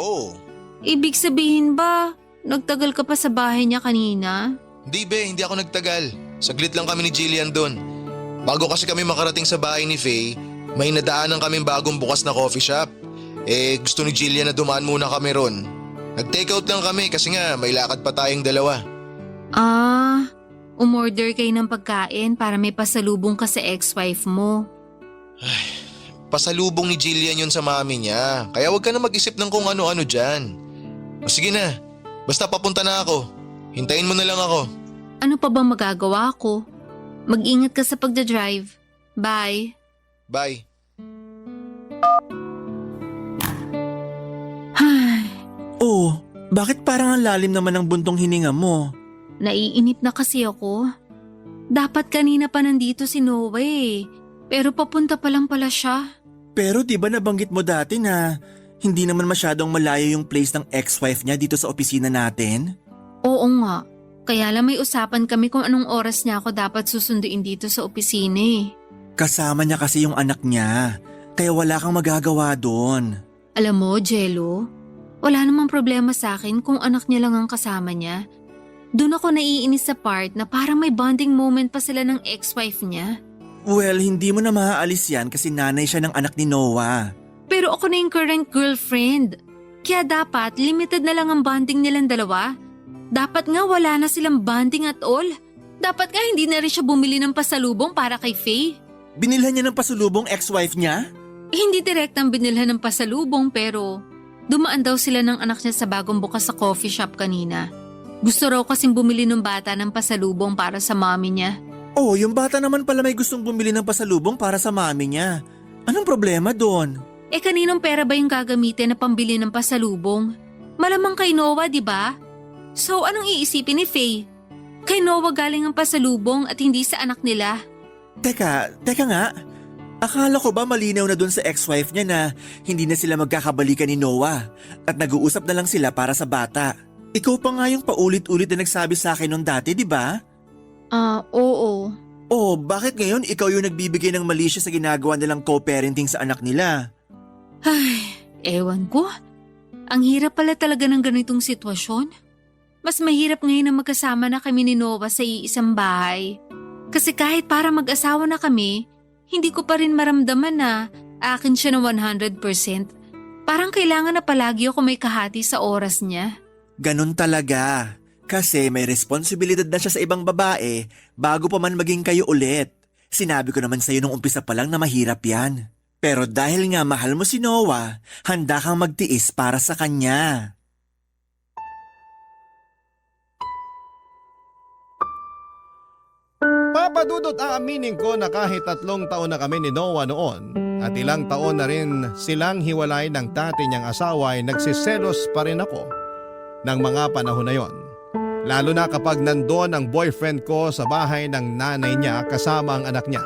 Oo. Ibig sabihin ba, nagtagal ka pa sa bahay niya kanina? Hindi be, hindi ako nagtagal. Saglit lang kami ni Jillian doon. Bago kasi kami makarating sa bahay ni Faye, may nadaanan kaming bagong bukas na coffee shop. Gusto ni Jillian na dumaan muna kami ron. Nag-take out lang kami kasi nga may lakad pa tayong dalawa. Umorder kayo ng pagkain para may pasalubong ka sa ex-wife mo. Pasalubong ni Jillian yun sa mami niya. Kaya wag ka na mag-isip ng kung ano-ano dyan. O sige na, basta papunta na ako. Hintayin mo na lang ako. Ano pa ba magagawa ko? Mag-ingat ka sa pagdadrive. Bye. Bye. Oh, bakit parang ang lalim naman ng buntong hininga mo? Naiinip na kasi ako. Dapat kanina pa nandito si Noah eh. Pero papunta pa lang pala siya. Pero di ba nabanggit mo dati na hindi naman masyadong malayo yung place ng ex-wife niya dito sa opisina natin? Oo nga. Kaya lang may usapan kami kung anong oras niya ako dapat susunduin dito sa opisina eh. Kasama niya kasi yung anak niya, kaya wala kang magagawa doon. Alam mo, Jello, wala namang problema sa akin kung anak niya lang ang kasama niya. Doon ako naiinis sa part na parang may bonding moment pa sila ng ex-wife niya. Well, hindi mo na maaalis yan kasi nanay siya ng anak ni Noah. Pero ako na yung current girlfriend. Kaya dapat limited na lang ang bonding nilang dalawa. Dapat nga wala na silang bonding at all. Dapat nga hindi na rin siya bumili ng pasalubong para kay Faye. Binilhan niya ng pasalubong ex-wife niya? Hindi direktang binilhan ng pasalubong pero dumaan daw sila ng anak niya sa bagong bukas sa coffee shop kanina. Gusto raw kasing bumili ng bata ng pasalubong para sa mommy niya. Oh, yung bata naman pala may gustong bumili ng pasalubong para sa mami niya. Anong problema doon? Kaninong pera ba yung gagamitin na pambili ng pasalubong? Malamang kay Noah, di ba? So anong iisipin ni Faye? Kay Noah galing ang pasalubong at hindi sa anak nila. Teka nga. Akala ko ba malinaw na doon sa ex-wife niya na hindi na sila magkakabalikan ni Noah at nag-uusap na lang sila para sa bata. Ikaw pa nga yung paulit-ulit na nagsabi sa akin nung dati, di ba? Oo. Oh, bakit ngayon ikaw yung nagbibigay ng mali siya sa ginagawa nilang co-parenting sa anak nila? Ay, ewan ko. Ang hirap pala talaga ng ganitong sitwasyon. Mas mahirap ngayon na magkasama na kami ni Noah sa iisang bahay. Kasi kahit para mag-asawa na kami, hindi ko pa rin maramdaman na akin siya na 100%. Parang kailangan na palagi ako may kahati sa oras niya. Ganon talaga. Kasi may responsibilidad na siya sa ibang babae bago pa man maging kayo ulit. Sinabi ko naman sa'yo nung umpisa pa lang na mahirap yan. Pero dahil nga mahal mo si Noah, handa kang magtiis para sa kanya. Papadudot aaminin ko na kahit 3 taon na kami ni Noah noon at ilang taon na rin silang hiwalay ng dati niyang asawa ay nagsiselos pa rin ako ng mga panahon na yon. Lalo na kapag nandoon ang boyfriend ko sa bahay ng nanay niya kasama ang anak niya.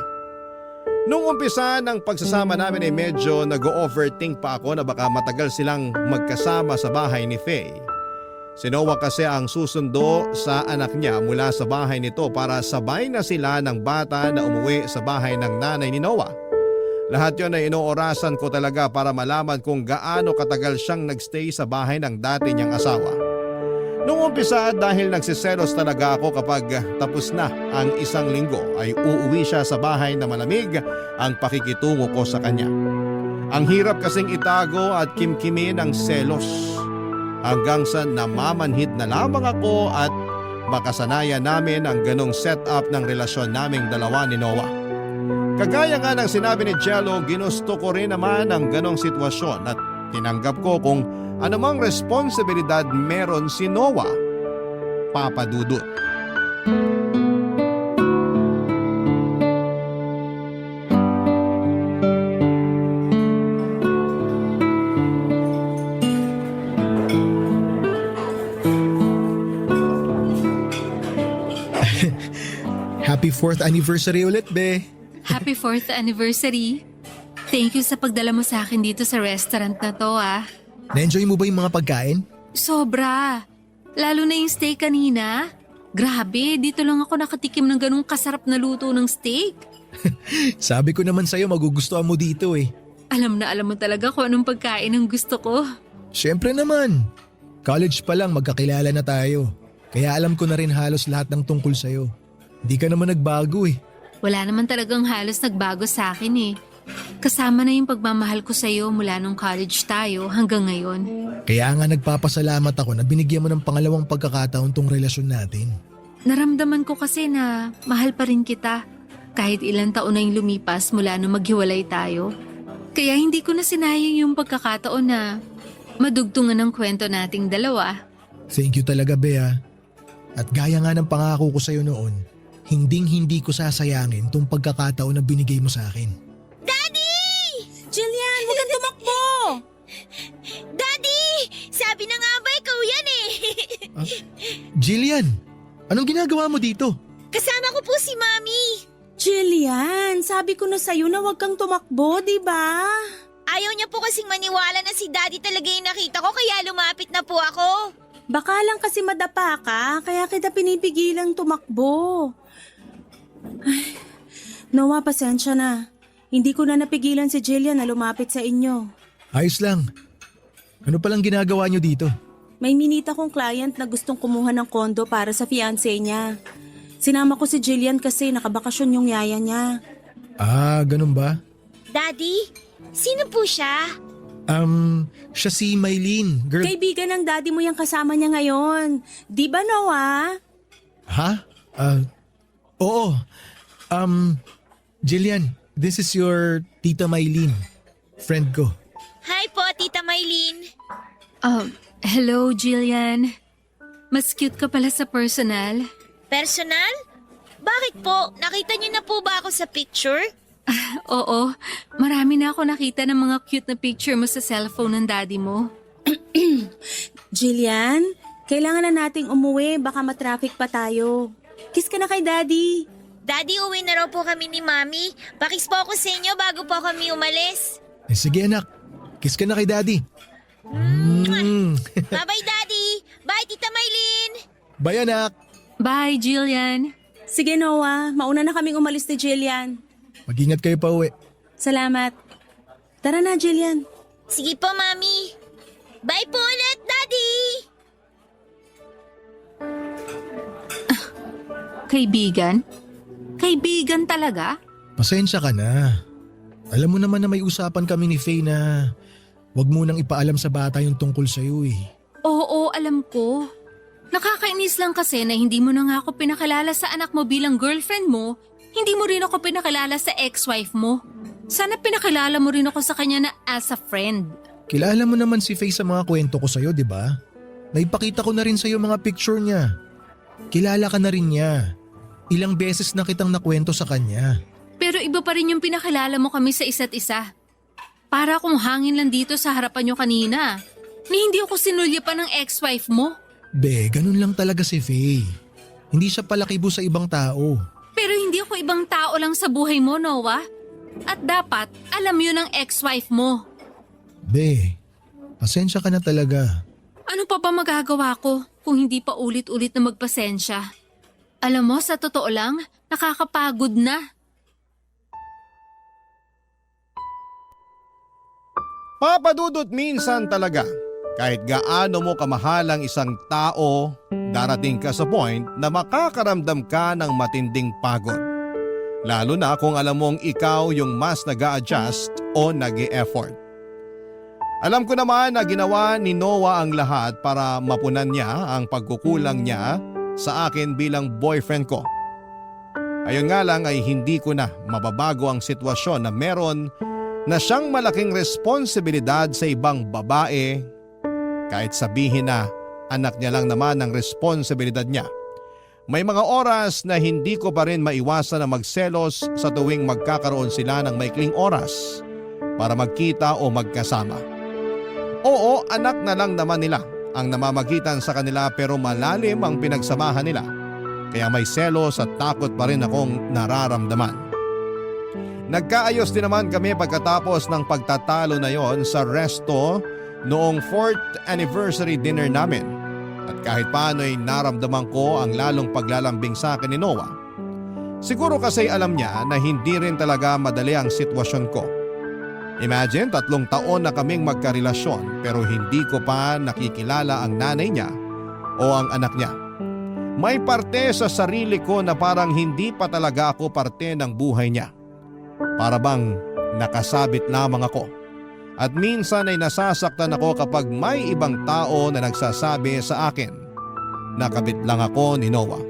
Nung umpisa ng pagsasama namin ay medyo nag-overthink pa ako na baka matagal silang magkasama sa bahay ni Faye. Si Noah kasi ang susundo sa anak niya mula sa bahay nito para sabay na sila ng bata na umuwi sa bahay ng nanay ni Noah. Lahat yon ay inoorasan ko talaga para malaman kung gaano katagal siyang nagstay sa bahay ng dati niyang asawa. Nung umpisa dahil nagsiselos talaga ako kapag tapos na ang 1 linggo ay uuwi siya sa bahay na malamig ang pakikitungo ko sa kanya. Ang hirap kasing itago at kimkimin ang selos hanggang sa namamanhid na lamang ako at makasanayan namin ang ganong setup ng relasyon naming dalawa ni Noah. Kagaya nga ng sinabi ni Jello, ginusto ko rin naman ang ganong sitwasyon at tinanggap ko kung anumang responsibilidad meron si Noah, Papa Dudut. Happy 4th anniversary ulit, be. Happy 4th anniversary. Thank you sa pagdala mo sa akin dito sa restaurant na to ah. Na-enjoy mo ba yung mga pagkain? Sobra. Lalo na yung steak kanina. Grabe, dito lang ako nakatikim ng ganung kasarap na luto ng steak. Sabi ko naman sa'yo magugustuhan mo dito eh. Alam na alam mo talaga kung anong pagkain ang gusto ko. Siyempre naman. College pa lang magkakilala na tayo. Kaya alam ko na rin halos lahat ng tungkol sa'yo. Hindi ka naman nagbago eh. Wala naman talagang halos nagbago sa akin eh. Kasama na yung pagmamahal ko sa'yo mula nung college tayo hanggang ngayon. Kaya nga nagpapasalamat ako na binigyan mo ng pangalawang pagkakataon tong relasyon natin. Naramdaman ko kasi na mahal pa rin kita kahit ilang taon na yung lumipas mula nung maghiwalay tayo. Kaya hindi ko na sinayang yung pagkakataon na madugtungan ng kwento nating dalawa. Thank you talaga, Bea. At gaya nga ng pangako ko sa'yo noon, hinding-hindi ko sasayangin tong pagkakataon na binigay mo sa akin. Jillian, huwag kang tumakbo! Daddy! Sabi na nga ba ikaw yan eh? Jillian, anong ginagawa mo dito? Kasama ko po si Mami. Jillian, sabi ko na sa'yo na huwag kang tumakbo, di ba? Ayaw niya po kasing maniwala na si Daddy talaga yung nakita ko kaya lumapit na po ako. Baka lang kasi madapa ka, kaya kita pinipigilang tumakbo. Ay, Noah, pasensya na. Hindi ko na napigilan si Jillian na lumapit sa inyo. Ayos lang. Ano palang ginagawa niyo dito? May minita kong client na gustong kumuha ng kondo para sa fiancé niya. Sinama ko si Jillian kasi nakabakasyon yung yaya niya. Ah, ganun ba? Daddy, sino po siya? Siya si Maylene. Girl, Kaibigan ng daddy mo yung kasama niya ngayon. Di ba, Noah? ha? Oo. Jillian, this is your Tita Maylene. Friend ko. Hi po, Tita Maylene. Hello, Jillian. Mas cute ka pala sa personal. Personal? Bakit po? Nakita niyo na po ba ako sa picture? Oo, marami na ako nakita ng mga cute na picture mo sa cellphone ng daddy mo. Jillian, kailangan na nating umuwi. Baka matraffic pa tayo. Kiss ka na kay daddy. Daddy, uwi na raw po kami ni Mami. Pakis po ako sa inyo bago po kami umalis. Sige anak, kiss ka na kay daddy. Bye-bye, Daddy. Bye, Tita Maylene. Bye anak. Bye, Jillian. Sige, Noah. Mauna na kaming umalis ni Jillian. Mag-ingat kayo pa uwi. Salamat. Tara na, Jillian. Sige po, Mami. Bye po ulit, Daddy. Kaibigan? Kaibigan talaga? Pasensya ka na. Alam mo naman na may usapan kami ni Faye na wag mo nang ipaalam sa bata yung tungkol sa'yo eh. Oo, alam ko. Nakakainis lang kasi na hindi mo na nga ako pinakilala sa anak mo bilang girlfriend mo, Hindi mo rin ako pinakilala sa ex-wife mo. Sana pinakilala mo rin ako sa kanya na as a friend. Kilala mo naman si Faye sa mga kwento ko sa'yo, di ba? Naipakita ko na rin sa'yo mga picture niya. Kilala ka na rin niya. Ilang beses na kitang nakwento sa kanya. Pero iba pa rin yung pinakilala mo kami sa isa't isa. Para akong hangin lang dito sa harapan nyo kanina. Ni hindi ako sinulya pa ng ex-wife mo. Be, ganun lang talaga si Faye. Hindi siya palakibo sa ibang tao. Pero hindi ako ibang tao lang sa buhay mo, Noah. At dapat, alam yun ng ex-wife mo. Be, pasensya ka na talaga. Ano pa ba magagawa ko kung hindi pa ulit-ulit na magpasensya? Alam mo, sa totoo lang, nakakapagod na. Papadudot minsan talaga. Kahit gaano mo kamahal ang isang tao, darating ka sa point na makakaramdam ka ng matinding pagod. Lalo na kung alam mong ikaw yung mas nag-a-adjust o nag-e-effort. Alam ko naman na ginawa ni Noah ang lahat para mapunan niya ang pagkukulang niya sa akin bilang boyfriend ko. Ayon nga lang ay hindi ko na mababago ang sitwasyon na meron na siyang malaking responsibilidad sa ibang babae kahit sabihin na anak niya lang naman ang responsibilidad niya. May mga oras na hindi ko pa rin maiwasan na magselos sa tuwing magkakaroon sila ng maikling oras para magkita o magkasama. Oo, anak na lang naman nila ang namamagitan sa kanila pero malalim ang pinagsamahan nila. Kaya may selos at takot pa rin akong nararamdaman. Nagkaayos din naman kami pagkatapos ng pagtatalo na yon sa resto noong 4th anniversary dinner namin. At kahit paano ay naramdaman ko ang lalong paglalambing sa akin ni Noah. Siguro kasi alam niya na hindi rin talaga madali ang sitwasyon ko. Imagine 3 taon na kaming magkarelasyon pero hindi ko pa nakikilala ang nanay niya o ang anak niya. May parte sa sarili ko na parang hindi pa talaga ako parte ng buhay niya. Para bang nakasabit lamang ako. At minsan ay nasasaktan ako kapag may ibang tao na nagsasabi sa akin na kabit lang ako ni Noah.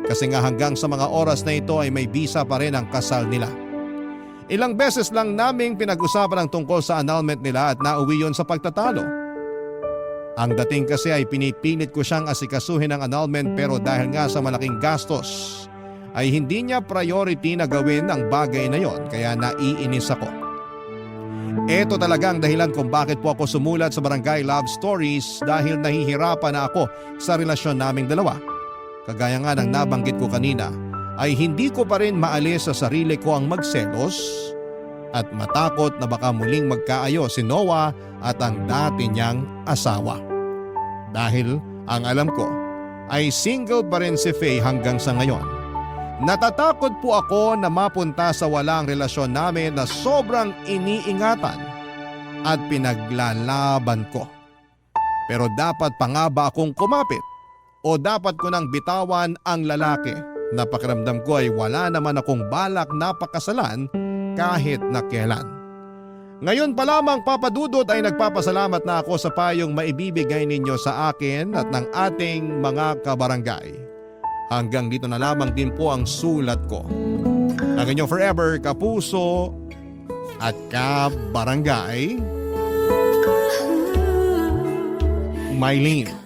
Kasi nga hanggang sa mga oras na ito ay may bisa pa rin ang kasal nila. Ilang beses lang naming pinag-usapan ang tungkol sa annulment nila at nauwi yon sa pagtatalo. Ang dating kasi ay pinipilit ko siyang asikasuhin ang annulment pero dahil nga sa malaking gastos ay hindi niya priority na gawin ang bagay na yon kaya naiinis ako. Ito talaga ang dahilan kung bakit po ako sumulat sa Barangay Love Stories dahil nahihirapan na ako sa relasyon naming dalawa. Kagaya nga ng nabanggit ko kanina ay hindi ko pa rin maalis sa sarili ko ang magselos at matakot na baka muling magkaayos si Noah at ang dati niyang asawa. Dahil ang alam ko ay single pa rin si Faye hanggang sa ngayon. Natatakot po ako na mapunta sa walang relasyon namin na sobrang iniingatan at pinaglalaban ko. Pero dapat pa nga ba akong kumapit o dapat ko nang bitawan ang lalaki na pakiramdam ko ay wala naman akong balak na pakasalan kahit na kailan. Ngayon pa lamang Papadudot ay nagpapasalamat na ako sa payong maibibigay ninyo sa akin at ng ating mga kabarangay. Hanggang dito na lamang din po ang sulat ko. Ang inyong forever kapuso at kabarangay, Mylene.